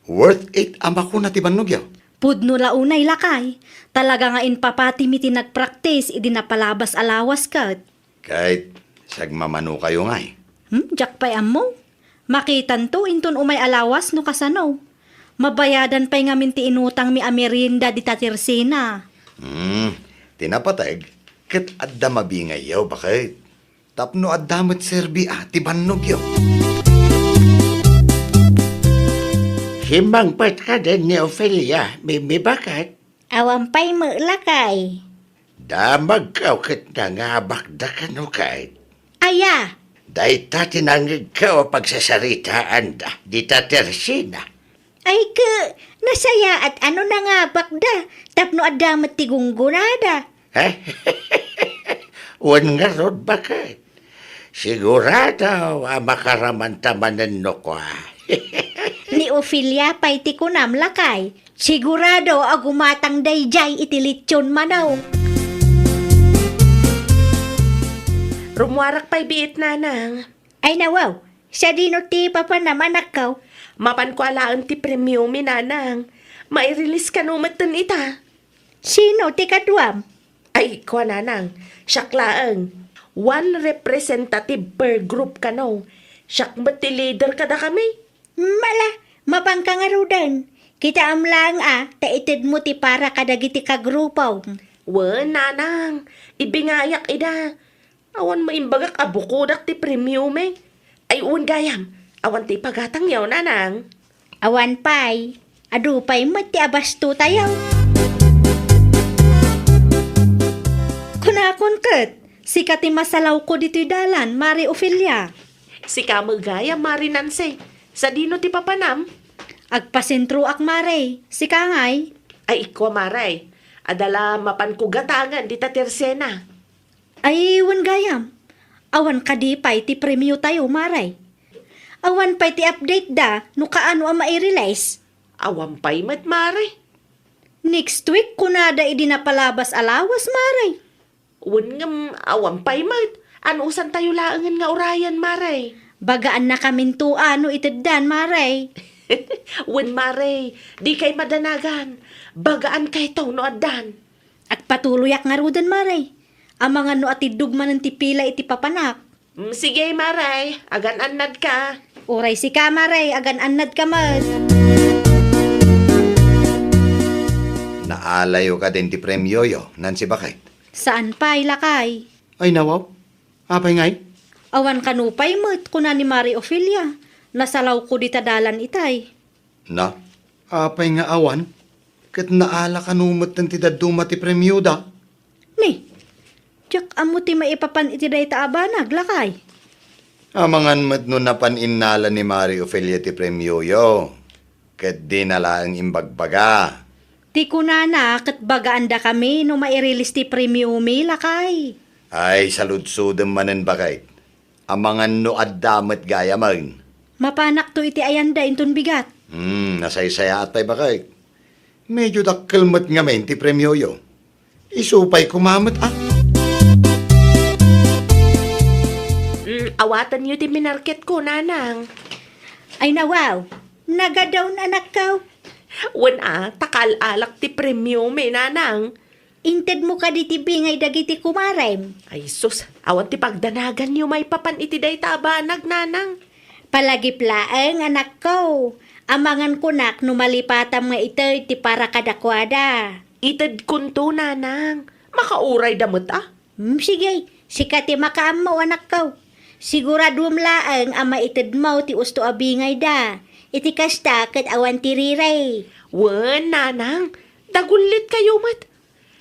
Worth it a makuna ti bannogyo. Pudno la unay, lakay. Talaga nga impapatimi ti nagpractice idi napalabas a lawas ket. Ket, sagmamanokayo ngay. Hmm, diak pay ammo. Makitanto inton umay a lawas no kasano. Mabayadan pay ngamin ti inutangmi a merienda dita Tersina. Hmm, ti napateg, ket adda mabingayyo, baket? Tapno adda met serbi a ti bannogyo. Simmangpet kadin ni Ofelia, Mimi, baket? Awan pay met, lakay. Damagko ket nangabakda kano ket. Aya? Dayta ti nangngegko a pagsasaritaanda dita Tersina. Ay, ket, nasayaat a no nangabakda, tapno adda met ti gunggonada. Wen ngarud, baket. Sigurado a makaramanta manen no kua. Ni Ofelia pay ti kunam, lakay. Sigurado a gumatang daydiay iti litson manok. Rummuarak pay biit, nanang. Ay nawaw, sadino ti papanam, anakko? Mapanko alaen ti premiomi, nanang. Mai-release kano metten ita. Sino ti kaduam? Ay, kua, nanang, siak laeng. One representative per group kano. Siak met ti leader kadakami. Mala, mapanka ngaruden. Kitaem laeng a, ta itedmo ti para kadagiti kagrupom. Wen, nanang, ibingayak ida. Awan maimbagak a bukodak ti premiomi. Ay, wen gayam, awan ti ipagatangyo, nanang. Awan pay, adu pay met ti abastotayo. Kunakon ket, sika ti masalawko ditoy dalan, Mari Ofelia. Sika met gayam, Mari Nancy. Sadino ti papanam? Agpasentroak, Mari. Sika ngay? Ay, ikkua, Mari. Adda la mapanko gatangen dita ti Arsena. Ay, wen gayam. Awan kadi pay ti premiotayo, Mari? Awan pay ti update da no kaano a mairelease? Awan pay met, Mari. Next week, kunada idi napalabas a lawas, Mari. Wen ngem, awan pay met. Anusantayo laengen nga urayen, Mari? Bagaannakaminto a no iteddan, Mari. Wen, Mari. Dikay madanagan. Bagaankayto no addan. Agpatuloyak ngaruden, Mari. Amangan no atiddog manen ti pila iti papanak. Mm, sige, Mari. Agan-annadka. Uray sika, Mari. Agan-annadka met. Naalayo kadin ti premioyo, Nancy, baket? Saan pay, lakay. Ay, nawaw. Apay ngay? Awan kano pay met, kuna ni Mari Ofelia. Nasalawko dita dalan itay. Na, apay nga awan? Ket naala kano metten ti dadduma ti premioda? Ni, diak ammo ti maipapan iti dayta a banag, lakay. Amangan met no napan innala ni Mari Ofelia ti premioyo, ket dina laeng imbagbaga. Ti kunana ket bagaandakami no mairelease ti premiomi, lakay. Ay, saludsodem manen, baket. Amangan no adda met gayamen. Mapanakto iti ayanda inton bigat. Hmm, nasaysayaat pay, baket. Medyo dakkel met ngamin ti premioyo. Isu pay koma met, a. Mm, awatenyo ti minarketko, nanang. Ay, nawaw. Nagadaw, anakko. Wen a, ta kaal-alak ti premiomi, nanang. Intedmo kadi ti bingay dagiti kumarem? Ay sus, awan ti pagdanaganyo maipapan iti dayta a banag, nanang. Palagip laeng, anakko. Amangan kunak no malipatam nga ited ti para kadakuada. Itedkonto, nanang. Makaurayda met a. Hmm, sige, sika ti makaammo, anakko. Siguraduem laeng a maitedmo ti usto a bingayda. Iti kasta ket awan ti riray. Wen, nanang, dagullit kayo met.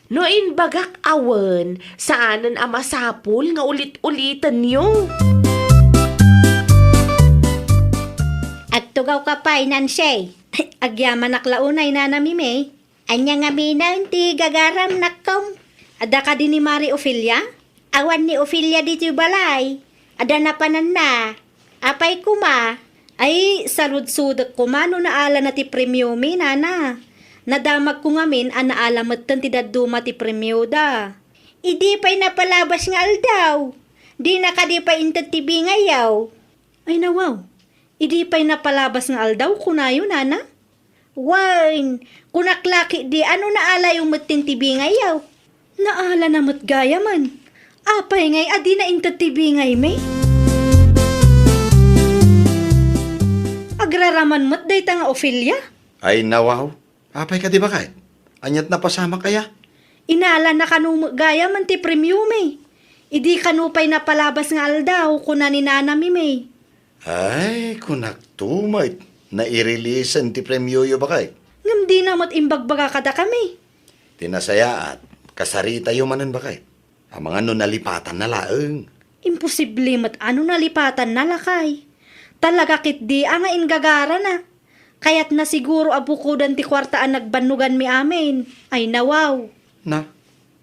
No imbagak a wen, saanen a masapul nga ulit-ulitenyo. Agtugawka pay, Nancy. Agyamanak la unay, Nana Mimi. Ania ngaminen ti gagaram, nakkom? Adda kadi ni Mari Ofelia? Awan ni Ofelia ditoy balay. Adda napananna. Apay koma? Ay, saludsodek koma no naalana ti premiomi, nana. Nadamagko ngamin a naala metten ti dadduma ti premioda. Idi pay napalabas nga aldaw, dina kadi pay inted ti bingayyo. Ay, nawaw. Idi pay napalabas nga aldaw, kunayo, nana? Wen, kunak la ketdi a no naalayo metten ti bingayyo. Naalana met gayamen. Apay ngay a dina inted ti bingaymi? Agraraman met dayta nga Ofelia? Ay, nawaw. Apay kadi, baket? Aniat napasamak aya? Inalana kano met gayamen ti premiomi. Idi kano pay napalabas nga aldaw, kuna ni Nana Mimi. Ay, kunakto met, naireleasen ti premioyo, baket. Ngem dina met imbagbaga kadakami. Ti nasayaat, kasaritayo manen, baket. Amangan no nalipatanna laeng. Imposible met a no nalipatanna, lakay. Talaga ketdi a nga inggagarana. Kayatna siguro a bukodan ti kuarta a nagbannoganmi amin. Ay, nawaw. Na,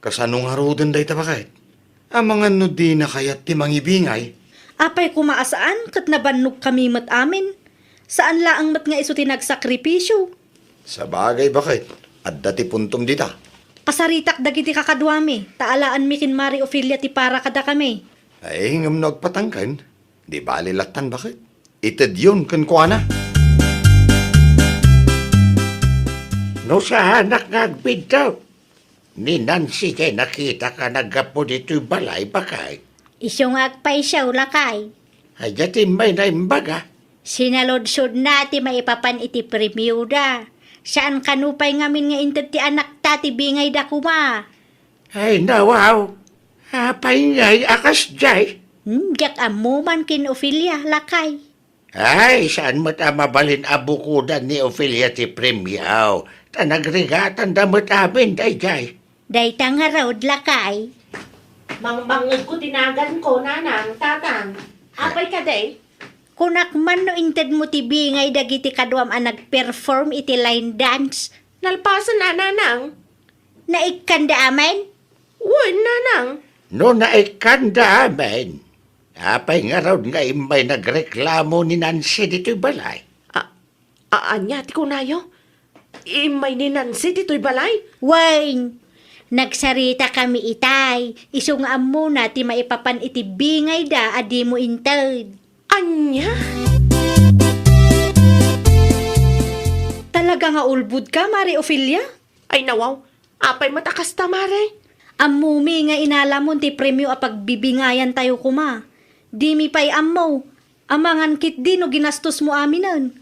kasano ngaruden dayta, baket? Amangan no dina kayat ti mangibingay. Apay koma a saan ket nabannogkami met amin. Saan laeng met nga isu ti nagsakripisio. Sabagay, baket, adda ti puntom dita. Pasaritak dagiti kakaduami, ta alaanmi ken Mari Ofelia ti para kadakami. Ay, ngem no agpatangken, di bali lattan, baket. Itedyon kenkuana. No saanak nga agbidto, ni Nancy ti nakitak a naggapu ditoy balay, baket. Isu nga agpayso, lakay. Ania ti immay naimbaga? Sinaludsodna ti maipapan iti premioda. Saan kano pay ngamin nga inted ti anakta ti bingayda koma. Ay, nawaw. Apay ngay a kasdiay? Hmm, diak ammo man ken Ofelia, lakay. Ay, saan met a mabalin a bukodan ni Ofelia ti premio, ta nagrigatanda met amin daydiay. Dayta ngarud, lakay. Mangmangngegko ti naganko, nanang, tatang. Apay kadi? Kunak man no intedmo ti bingay dagiti kaduam a nag-perform iti line dance. Nalpasen a, nanang. Naikkanda amin? Wen, nanang. No naikkanda amin, apay ngarud nga immay nagreklamo ni Nancy ditoy balay? A-, a-, ania ti kunayo? Immay ni Nancy ditoy balay? Wen, nagsaritakami itay, isu nga ammona ti maipapan iti bingayda a dimo inted. Ania? Talaga nga ulbodka, Mare Ofelia? Ay, nawaw. Apay met a kasta, Mare? Ammomi nga inalamon ti premio a pagbibingayantayo koma. Dimi pay ammo. Amangan ketdi no ginastosmo aminen.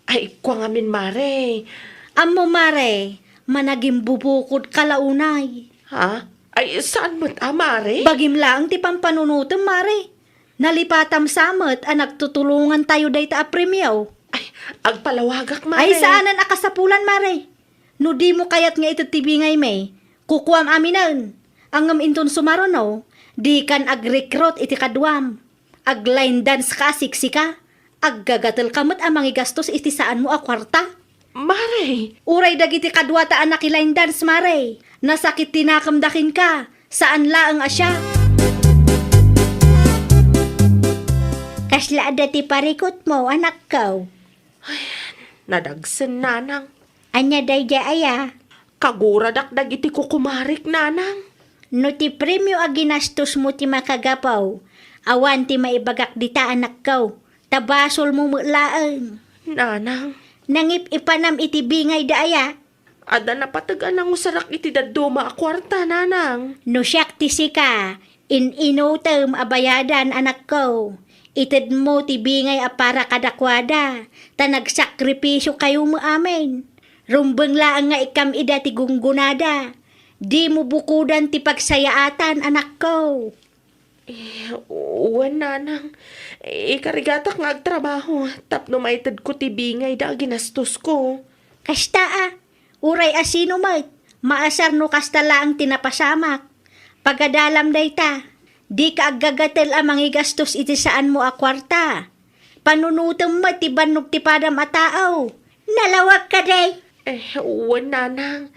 Ay, kua ngamin, Mare. Ammo, Mare, managimbubukod ka la unay. Ha? Ay, saan met a, Mare? Bagim laeng ti pampanunotem, Mare. Nalipatam sa met a nagtutulongantayo dayta a premio. Ay, agpalawagak, Mare. Ay, saanen a kasapulan, Mare. No dimo kayat nga ited ti bingaymi, kukuam aminen. Ngem inton sumaruno, dikan agrekrut iti kaduam. Ag-line dance ka a siksika. Aggagatelka met a mangigastos iti saanmo a kuarta. Mare! Uray dagiti kaduata a naki-line dance, Mare. Nasakit ti nakemda kenka. Saan laeng a siak. Kasla adda ti parikutmo, anakko. Ay, nadagsen, nanang. Ania daydiay aya? Kaguradak dagiti kukumarek, nanang. No ti premio a ginastosmo ti makagapu, awan ti maibagak dita, anakko, ta basolmo met laeng. Nanang. Nangip-ipanam iti bingayda aya? Adda napateg a nangusarak iti dadduma a kuarta, nanang. No siak ti sika, in-inutem a bayadan, anakko. Itedmo ti bingay a para kadakuada, ta nagsakripisiokayo met amin. Rumbeng laeng nga ikkam ida ti gunggonada. Dimo bukodan ti pagsayaatan, anakko. Eh, wen, nanang. Ikarigatak nga agtrabaho tapno maitedko ti bingayda a ginastosko. Kasta a, uray a sino met, maasar no kasta laeng ti napasamak. Pagadalam dayta, dika aggagatel a mangigastos iti saanmo a kuarta. Panunotem met ti bannog ti padam a tao. Nalawag kadi? Eh, wen, nanang.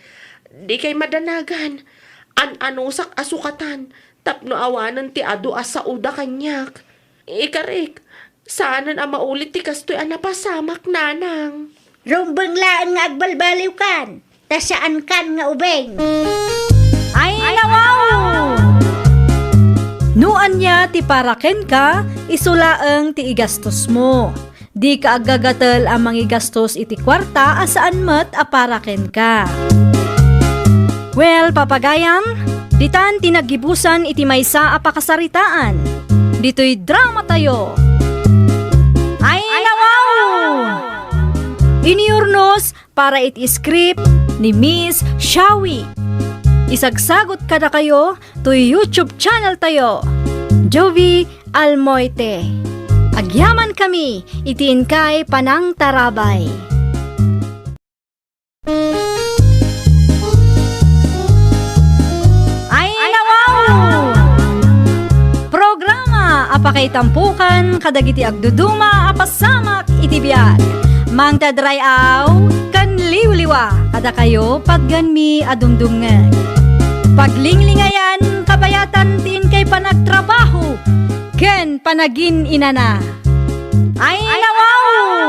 Dikay madanagan. An-anusak a sukatan tapno awanen ti adu a saoda kaniak. Ikarik, saanen a maulit ti kastoy a napasamak, nanang. Rumbeng laeng nga agbalbaliwkan, ta saankan nga ubing. Ay, nawaw! No ania ti para kenka, isu laeng ti igastosmo. Dika aggagatel a mangigastos iti kuarta a saan met a para kenka. Well, papagayam, ditan ti naggibusan iti maysa a pakasaritaan. Ditoy dramatayo. Ay, nawaw! Iniurnos para iti script ni Miss Shawi. Isagsagot kadakayo toy YouTube channel tayo, Jovie Almoite. Agyamankami iti inkay panangtarabay. Ay, nawaw! Programa a pakaitampukan kadagiti agduduma a pasamak iti biag. Mangted ray-aw ken liwliwa kadakayo patgenmi a dumdumngeg. Paglinglingayan, kabayatan ti inkay panagtrabaho ken panagin-inana. Ay, nawaw!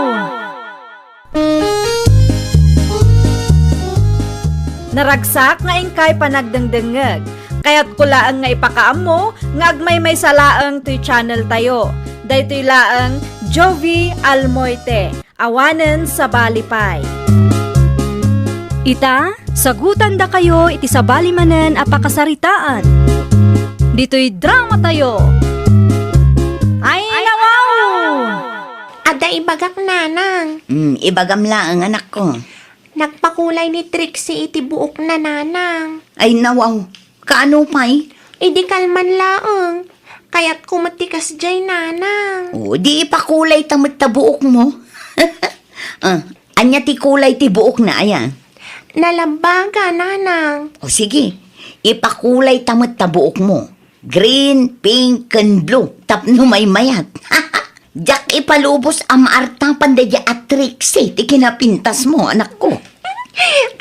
Naragsak nga inkay panagdengdengngeg. Kayatko laeng nga ipakaammo nga agmaymaysa laeng toy channel tayo. Daytoy laeng Jovie Almoite, awanen sabali pay. Ita, sagutandakayo iti sabali manen a pakasaritaan. Ditoy dramatayo. Ay, nawaw! Adda ibagak, nanang. Mm, ibagam laeng, anakko. Nagpakulay ni Trixie iti buokna, nanang. Ay, nawaw. Kaano pay? Idi kalman laeng. Kayatko met ti kasdiay, nanang. O, di ipakulay ta met ta buokmo. Ah, ania ti kulay ti buokna, aya? Nalambaga, nanang. O, sige. Ipakulay ta met ta buokmo. Green, pink, ken blue. Tapno maymayat. Diak ipalubos a maartapan daydiay a Trixie ti kinapintasmo, anakko.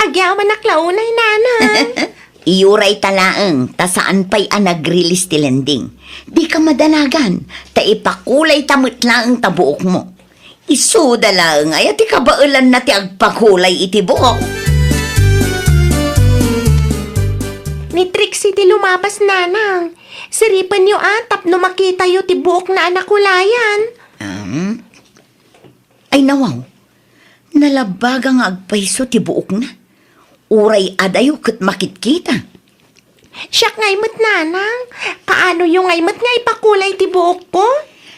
Agyamanak la unay, nanang. Iyuray ta laeng, ta saan pay a nagrilis ti lending. Dika madanagan, ta ipakulay ta met laeng ta buokmo. Isuda laeng aya ti kabaelanna ti agpakulay iti buok. Ni Trixie ti lumabas, nanang. Siripenyo a tapno makitayo ti buokna a nakulayan. Um, ay nawaw, nalabaga nga agpayso ti buokna. Uray adayo ket makitkita. Siak ngay met, nanang. Kaanoyo ngay met nga ipakulay ti buokko?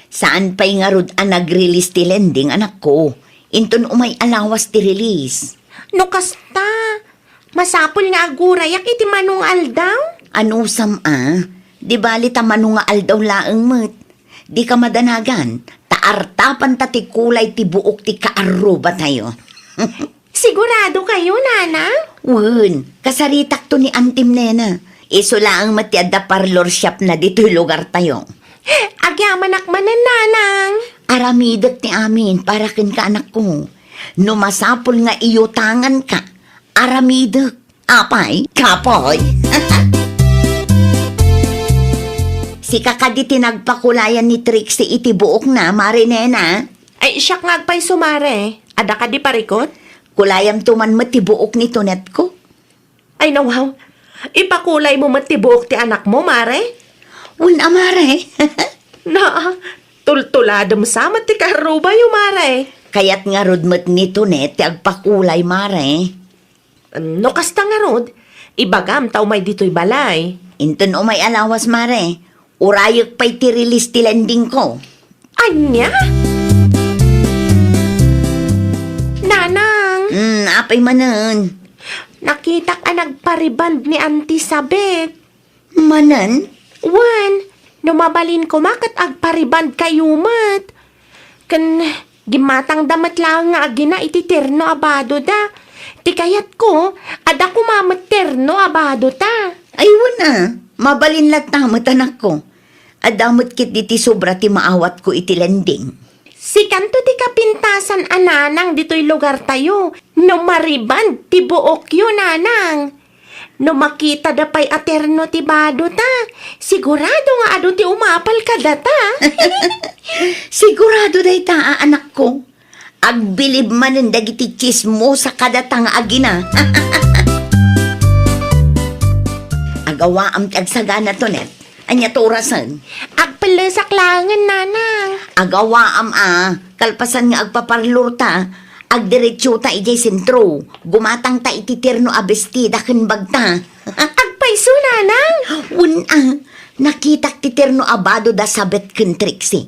Saan pay ngarud a nagrilis ti lending, anakko. Inton umay a lawas ti rilis. No kasta, masapul nga agurayak iti mano nga aldaw? Anusam a, di bali ta mano nga aldaw laeng met. Dika madanagan, ta artapanta ti kulay ti buok ti kaarrubatayo. Sigurado kayo, nanang? Wen, kasaritakto ni Antim nena. Isu laeng met ti adda parlor shopna ditoy lugartayo. Agyamanak manen, nanang. Aramidek ti amin para kenka, anakko. No masapul nga iyutanganka, aramidek. Apay, kapoy. Sika kadi ti nagpakulayan ni Trixie iti buokna, Mare Nena? Ay, siak nga agpayso, Mare. Adda kadi parikut? Kulayamto man met ti buok ni Tonetko. Ay, nawaw. Ipakulaymo met ti buok ti anakmo, Mare? Wen a, Mare. Naa, tultuladem sa met ti karrubayo, Mare. Kayat ngarud met ni Tonet ti agpakulay, Mare. No kasta ngarud, ibagam ta umay ditoy balay. Inton umay a lawas, Mare, urayek pay ti rilis ti lendingko. Ania? Nanang! Mm, apay manen? Nakitak a nagpariband ni Auntie Sabet. Manen? Wen, no mabalin koma ket agpariband kayo met. Ken gimmatangda met laeng nga agina iti terno a badoda. Ti kayatko, adda koma met terno a badota. Ay, wen a, mabalin latta met, anakko. Adda met ketdi ti sobra ti maawatko iti lending. Sikanto ti kapintasan a nanang ditoy lugartayo. No mariband ti buokyo, nanang. No makitada pay a terno ti badota, sigurado nga adu ti umapal kadata. Sigurado dayta a, anakko. Agbilib manen dagiti tsismosa kadata nga agina. Agawaam ti agsagana, Tonet. Ania ti orasen? Agpellesak laengen, nanang. Agawaam a, kalpasan nga agpaparlorta, agdiretsota idiay sentro. Gumatangta iti terno a bestida ken bagta. Agpayso, nanang? Wen a, nakitak ti terno a badoda Sabet ken Trixie.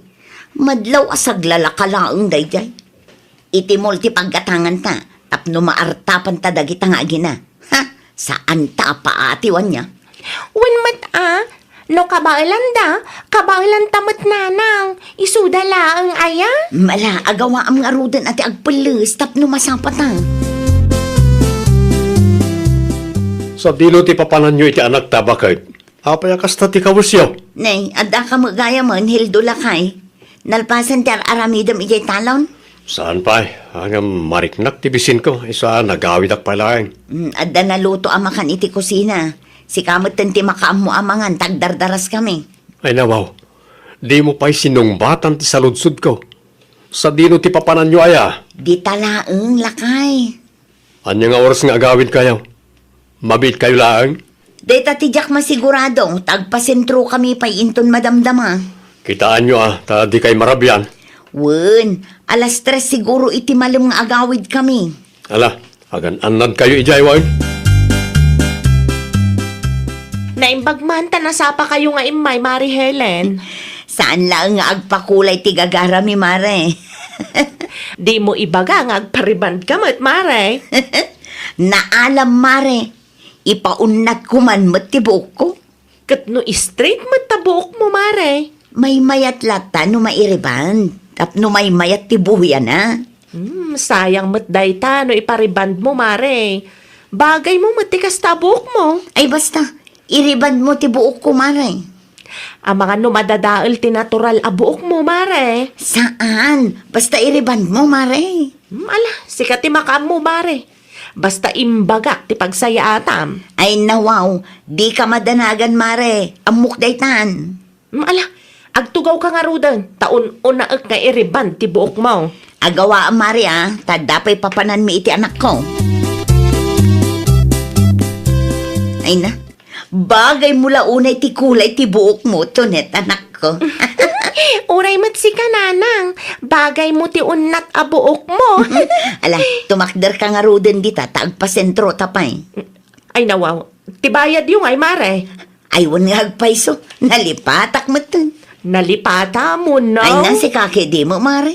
Madlaw a saglalaka laeng daydiay. Iti mall ti paggatanganta, tapno maartapanta dagita nga agina. Ha? Saanta a paatiwan nia? Wen met a, no kabaelanda, kabaelanta met, nanang. Isuda laeng aya? Mala, agawaam ngaruden a ti agpelles tapno masapata. Sadino ti papananyo iti anakta, baket? Apay a kasta ti kawesyo? Nay, adda ka met gayamen, Hildo lakay. Nalpasen ti ar-aramidem idiay talon? Saan pay, ngem mariknak ti bisinko, isu a nagawidak pay laeng. Mm, adda naluto a makan iti kusina. Sika metten ti makaammo a mangan, ta agdardaraskami. Ay nawaw, dimo pay sinungbatan ti saludsodko. Sadino ti papananyo aya? Dita laeng, lakay. Ania nga oras nga agawidkayo? Mabiitkayo laeng? Dayta ti diak masigurado, ta agpasentrokami pay inton madamdama. Kitaenyo a, ta dikay marabian. Wen, alas tres siguro iti malem nga agawidkami. Ala, agan-annadkayo idiay wen. Naimbag man ta nasapakayo nga immay, Mare Helen. Saan laeng nga agpakulay ti gagarami, Mare. Dimo ibaga nga agparibandka met, Mare. Naalam, Mare. Ipaunnatko man met ti buokko. Ket no straight met ta buokmo, Mare? Maymayat latta no mairiband, tapno maymayat ti buhiana. Hmm, sayang met dayta no iparibandmo, Mare. Bagaymo met ti kasta a buokmo. Ay, basta, iribandmo ti buokko, Mare. Amangan no madadael ti natural a buokmo, Mare. Saan, basta iribandmo, Mare. Hmm, ala, sika ti makaammo, Mare. Basta imbagak ti pagsayaatam. Ay, nawaw, dika madanagan, Mare. Ammok daytan. Mm, ala, agtugawka ngaruden, ta un-unaek nga iriband ti buokmo. Agawaam, Mare, a, ta adda pay papananmi iti anakko. Ay na, bagaymo la unay ti kulay ti buokmo, Tonet, anakko. Uray met sika, Nanang, bagaymo ti unnat a buokmo. Ala, tumakderka ngaruden dita, ta agpasentrota pay. Ay, nawaw. Ti bayadyo ngay, Mare? Ay, wen nga agpayso. Nalipatak metten. Nalipatam, no? Ay, na, sika kadi met, Mare.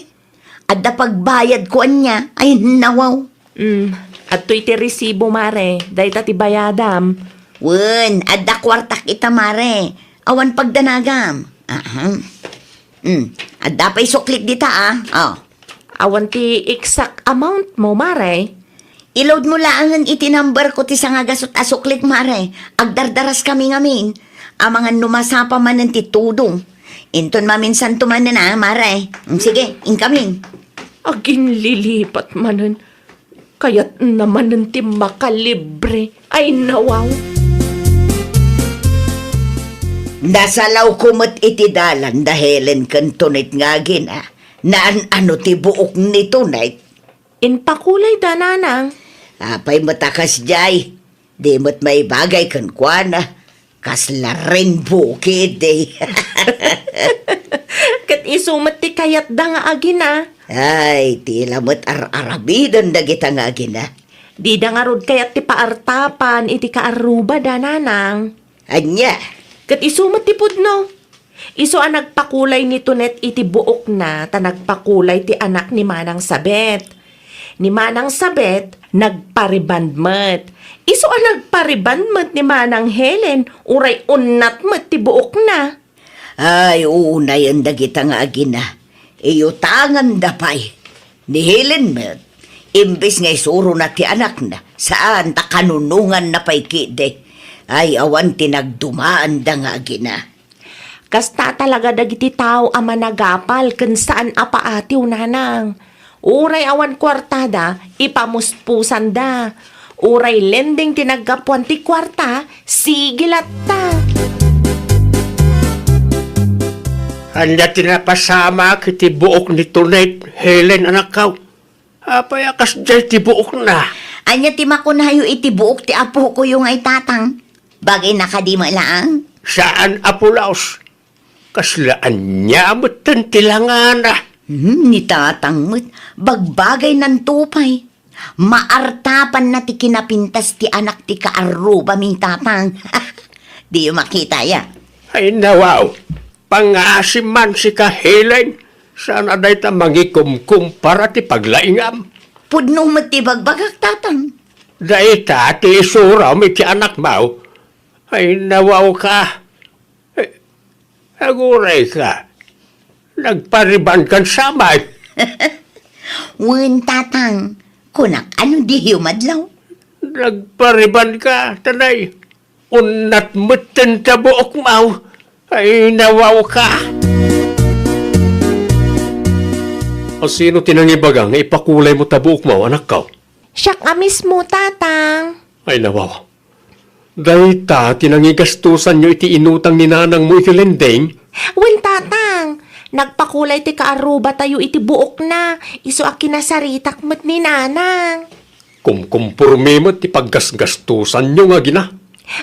Adda pagbayadko ania. Ay, nawaw. Mm, adtoy ti resibo, Mare. Dayta ti bayadam. Wen, adda kuartak ita, Mare. Awan pagdanagam. Aha. Mm, adda pay suklik dita, a. Oh. Awan ti exact amount mo, Mare? I-load mo laengen iti number ko ti sangagasut a suklik, Mare. Agdardaras kami ngamin. Amangan no masapa manen ti tudong. Inton maminsanto manen, a, Mare. Mm, sige, inkami. Aginlilipat manen. Kayatna manen ti makalibre. Ay, nawaw. Nasalawko met iti dalan da Helen ken Tonet nga agina. Naan-ano ti buok ni Tonet? Inpakulayda, Nanang. Apay met a kasdiay? Di met maibagay kenkuana. Kasla rainbow kidi. Ket isu met ti kayatda nga agina. Ay, ti la met ar-aramiden dagita nga agina. Dida ngarud kayat ti paartapan iti kaarrubada, Nanang. Ania? Ket isu met ti pudno. Isu a nagpakulay ni Tonet iti buokna ta nagpakulay ti anak ni Manang Sabet. Ni Manang Sabet, nagpariband met. Isu a nagpariband met ni Manang Helen, uray unnat met ti buokna. Ay, unayen dagita nga agina. Iutanganda pay. Ni Helen met, imbes nga isurona ti anakna, saan ta kanunonganna pay kidi. Ay, awan ti nagdumaanda nga agina. Kasta talaga dagiti tao a managapal ken saan a paatiw, Nanang. Uray awan kuartada, ipamuspusanda. Uray lending ti naggapuan ti kuarta, sige latta. Ania ti napasamak iti buok ni Tonet, Helen, anakkaw? Apay a kasdiay ti buokna? Ania ti makunayo iti buok ti apokoyo nga itatang? Bagayna kadi met laeng? Saan a pulos. Kasla ania metten ti langana? Hmm, ni tatang met, bagbagaynanto pay. Maartapanna ti kinapintas ti anak ti kaarrubami, tatang. Diyo makita, ya? Ay, nawaw. Pangngaasim man sika, Helen. Saan a dayta mangikumkumpara ti paglaingam? Pudno met ti bagbagak, tatang. Dayta ti isuram iti anakmo. Ay, nawaw ka. Eh, aguray ka. Nagpariband kan samay. Wen, tatang. Kunak, ano diyo madlaw? Nagpariband ka, tanay. Unnat metten ta buokmo. Ay, nawaw ka. A, sino ti nangibaga nga ipakulaymo ta buokmo, anakko? Siak a mismo, tatang. Ay, nawaw. Dayta ti nangigastosanyo iti inutang ni nanangmo iti lending? Wen, tatang. Nagpakulay ti kaarrubatayo iti buokna, isu a kinasaritak met ni nanang. Kumkumporme met ti paggasgastosanyo nga agina.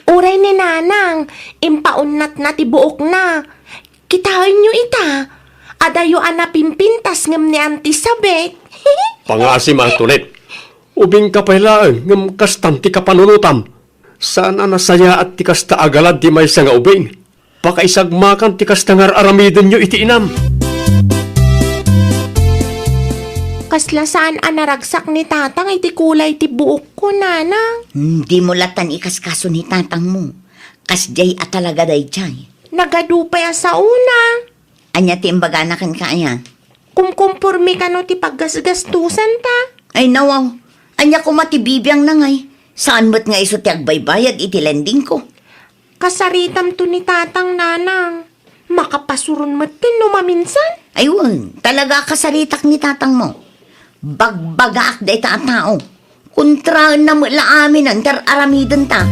Uray ni nanang, impaunnatna ti buokna. Kitaenyo ita, adayo a napimpintas ngem ni Auntie Sabet. Pangngaasim, Tonet. Ubingka pay laeng ngem kastan ti kapanunotam. Saan a nasayaat ti kasta a galad ti maysa nga ubing. Pakaisagmakan ti kasta nga ar-aramidenyo iti inam. Kasla saan a naragsak ni tatang iti kulay ti buokko, nanang. Hmm, dimo latan ikaskaso ni tatangmo. Kasdiay a talaga daydiay. Nagadu pay a saona. Ania ti imbagana kenka aya? Kumkumpormi kano ti paggasgastusanta? Ay, nawaw. Ania koma ti bibiangna ngay? Saan met nga isu ti agbaybayad iti lendingko? Kasaritamto ni Tatang, Nanang. Makapasuron metten no maminsan. Ay wen, talaga a kasaritak ni tatangmo. Bagbagaak dayta a tao. Kontraenna met la aminen ti ar-aramidenta.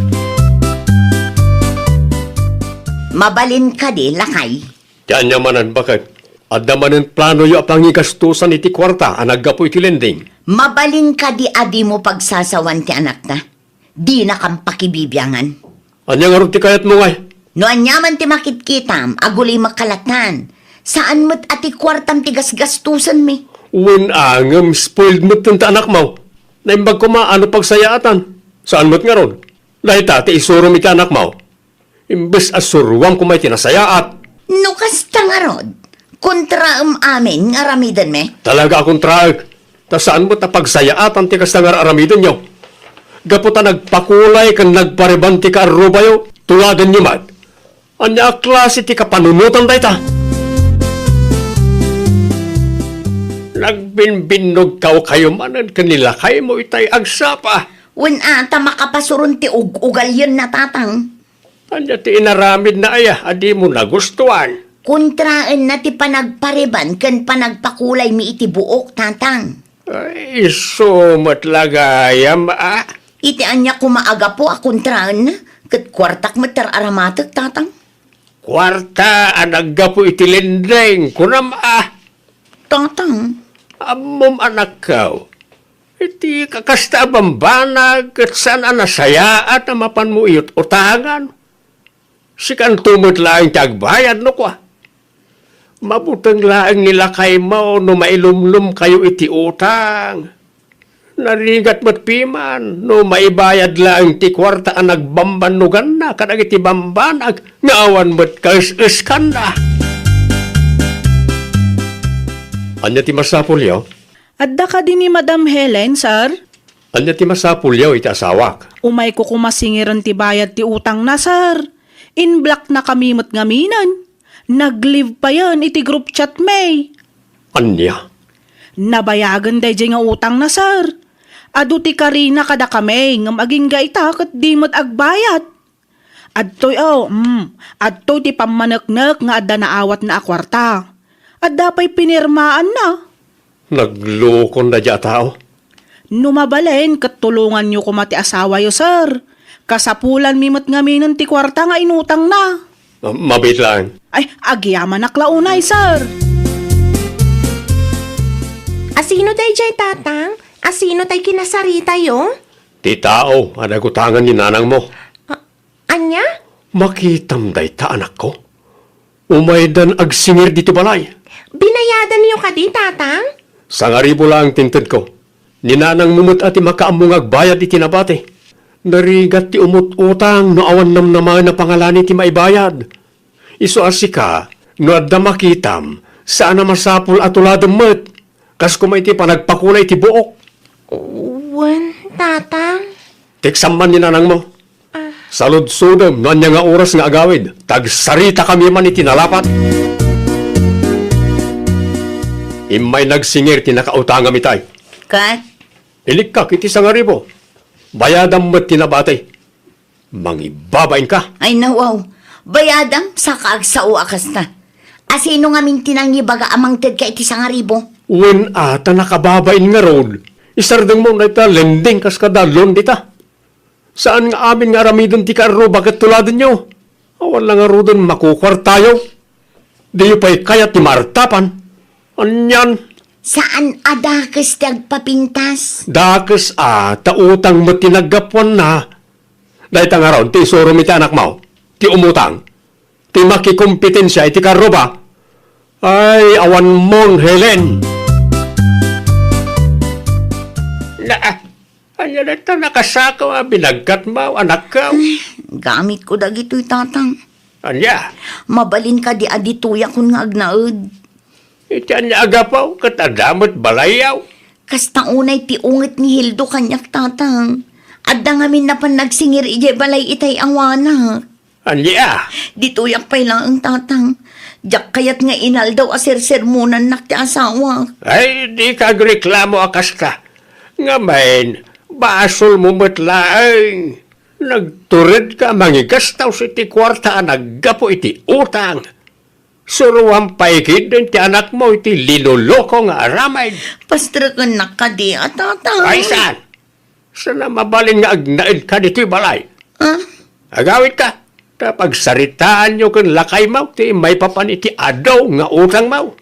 Mabalin kadi, lakay? Ti ania manen, baket? Adda manen planoyo a pangigastosan iti kuarta a naggapu iti lending? Mabalin kadi a dimo pagsasawan ti anakta? Dinakam pakibibiangan. Ania ngarud ti kayatmo ngay? No aniaman ti makitkitam, agulimek kalatan. Saan met a ti kuartam ti gasgastosenmi. Wen a, ngem spoiled metten ti anakmo. Naimbag koma a no pagsayaatan. Saan met ngarud? Dayta ti isurom iti anakmo. Imbes a suruam koma iti nasayaat. No kasta ngarud, kontraem amin nga aramidenmi? Talaga a kontraek, ta saan met a pagsayaatan ti kasta nga ar-aramidenyo. Gapu ta nagpakulay ken nagpareban ti kaarrubayo, tuladenyo met. Ania a klase ti kapanunotan dayta? Nagbinbinnogkaw kayo manen ken ni lakaymo itay agsapa. Wen a, ta makapasuron ti ug-ugalyenna, tatang. Ania ti inaramidna aya a dimo nagustuan? Kontraenna ti panagpareban ken panagpakulaymi iti buok, tatang. Ay, isu met la gayam, a? Iti ania koma a gapu a kontraenna, ket kuartak met ti ar-aramatek, tatang. Kuarta a naggapu iti lending, kunam, a? Tatang. Ammom, anakko. Iti kakasta a bambanag ket saan a nasayaat a mapanmo iyut-utangan. Sikanto met laeng ti agbayad no kua. Mabuteng laeng ni lakaymo no mailumlomkayo iti utang. Narigat met piman no maibayad laeng ti kuarta a nagbambannoganna kadagiti bambanag nga awan met kaes-eskanna. Ania ti masapulyo? Adda kadi ni Madam Helen, sir? Ania ti masapulyo iti asawak? Umayko koma singiren ti bayad ti utangna, sir. In-blocknakami met ngaminen. Nag-leave payen iti group chat mi. Ania? Nabayagen daydiay nga utangna, sir. Adu ti karina kadakami, ngem agingga ita ket di met agbayad. Adtoy, oh, mm, adtoy ti pammaneknek nga adda naawatna a kuarta. Adda pay pinirmaanna. Naglukon daydiay a tao. No mabalin, ket tulonganyo koma ti asawayo, sir. Kasapulanmi met ngaminen ti kuarta nga inutangna. Ma-, mabiit laeng. Ay, agyamanak la unay, sir. Asino daydiay, tatang? Asino tay kinasaritayo? Ti tao a nagutangan ni nanangmo. A-, Ania? Makitam dayta, anakko. Umaydan agsingir ditoy balay. Binayadanyo kadi, tatang? Sangaribu laeng ti intedko. Ni nanangmo met a ti makaammo nga agbayad iti nabati. Narigat ti umut-utang no awan namnamaen a pangalani ti maibayad. Isu a sika, no adda makitam, saan a masapul a tuladem met. Kas koma iti panagpakulay iti buok. Wen, tatang. Teksam man ni nanangmo. Ah. Saludsodem no ania nga oras nga agawid, ta agsaritakami man iti nalapat. Immay nagsingir ti nakautangam itay. Ket? Ilikkak iti sangaribu. Bayadam met ti nabati. Mangibabainka. Ay, nawaw. Bayadam, saka agsao a kasta. Asino ngamin ti nangibaga a mangtedka iti sangaribu? Wen a, ta nakababain ngarud. Isardengmo dayta lending kas kada loan dita. Saan nga amin nga aramiden ti kaarruba ket tuladenyo? Awan la ngaruden makukuartayo. Diyo pay kayat ti maartapan. Anian? Saan a dakes ti agpapintas? Dakes a, ta utang met ti naggapuanna. Dayta ngarud ti isurom iti anakmo, ti umutang, ti makikompetensia iti kaarruba. Ay, awan mon, Helen! Na, ah, ania dayta nakasakaw a binagkatmo, anakko? Ay, gamitko dagitoy, tatang. Ania? Mabalin kadi a ditoyakon nga agnaed? Iti ania a gapu, ket adda met balayyo? Kasta unay ti unget ni Hildo kaniak, tatang. Adda ngamin napan nagsingir idiay balay itay awanak. Ania? Ditoyak pay laeng, Tatang. Diak kayat nga inaldaw a sersermonannak ti asawak. Ay, dika agreklamo a kasta. Ngamin, basolmo met laeng. Nagturedka a mangigastaos iti kuarta a naggapu iti utang. Suroam pay ketdin ti anakmo iti linoloko nga aramid. Pastrekennak kadi a, Tatang. Ay, saan? Saan a mabalin nga agnaedka ditoy balay? Ah? Agawidka, ta pagsaritaanyo ken lakaymo ti maipapan iti adu nga utangmo.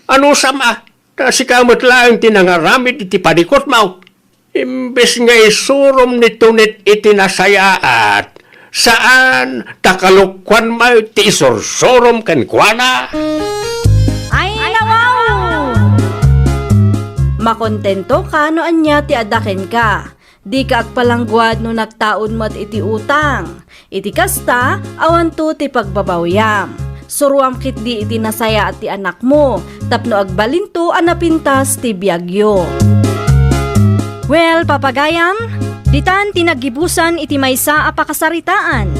Anusam a, ta sika met laeng ti nangaramid iti panikutmo. Imbes nga isurom ni Tonet iti nasayaat, saan, ta kalokuanmo ti isursurom kenkuana. Ay, nawaw! Makontentoka no ania ti adda kenka. Dika agpalangguad no nagtaud met iti utang. Iti kasta, awanto ti pagbabawiam. Suroam ketdi iti nasayaat ti anakmo, tapno agbalinto a napintas ti biagyo. Well, papagayam, ditan ti naggibusan iti maysa a pakasaritaan.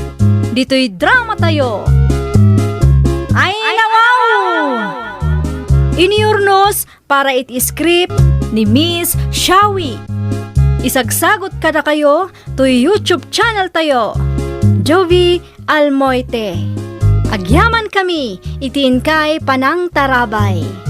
Ditoy dramatayo. Ay, nawaw! Iniurnos para iti script ni Miss Shawi. Isagsagot kadakayo toy YouTube channel tayo, Jovi Almoite. Agyaman kami iti inkay panangtarabay.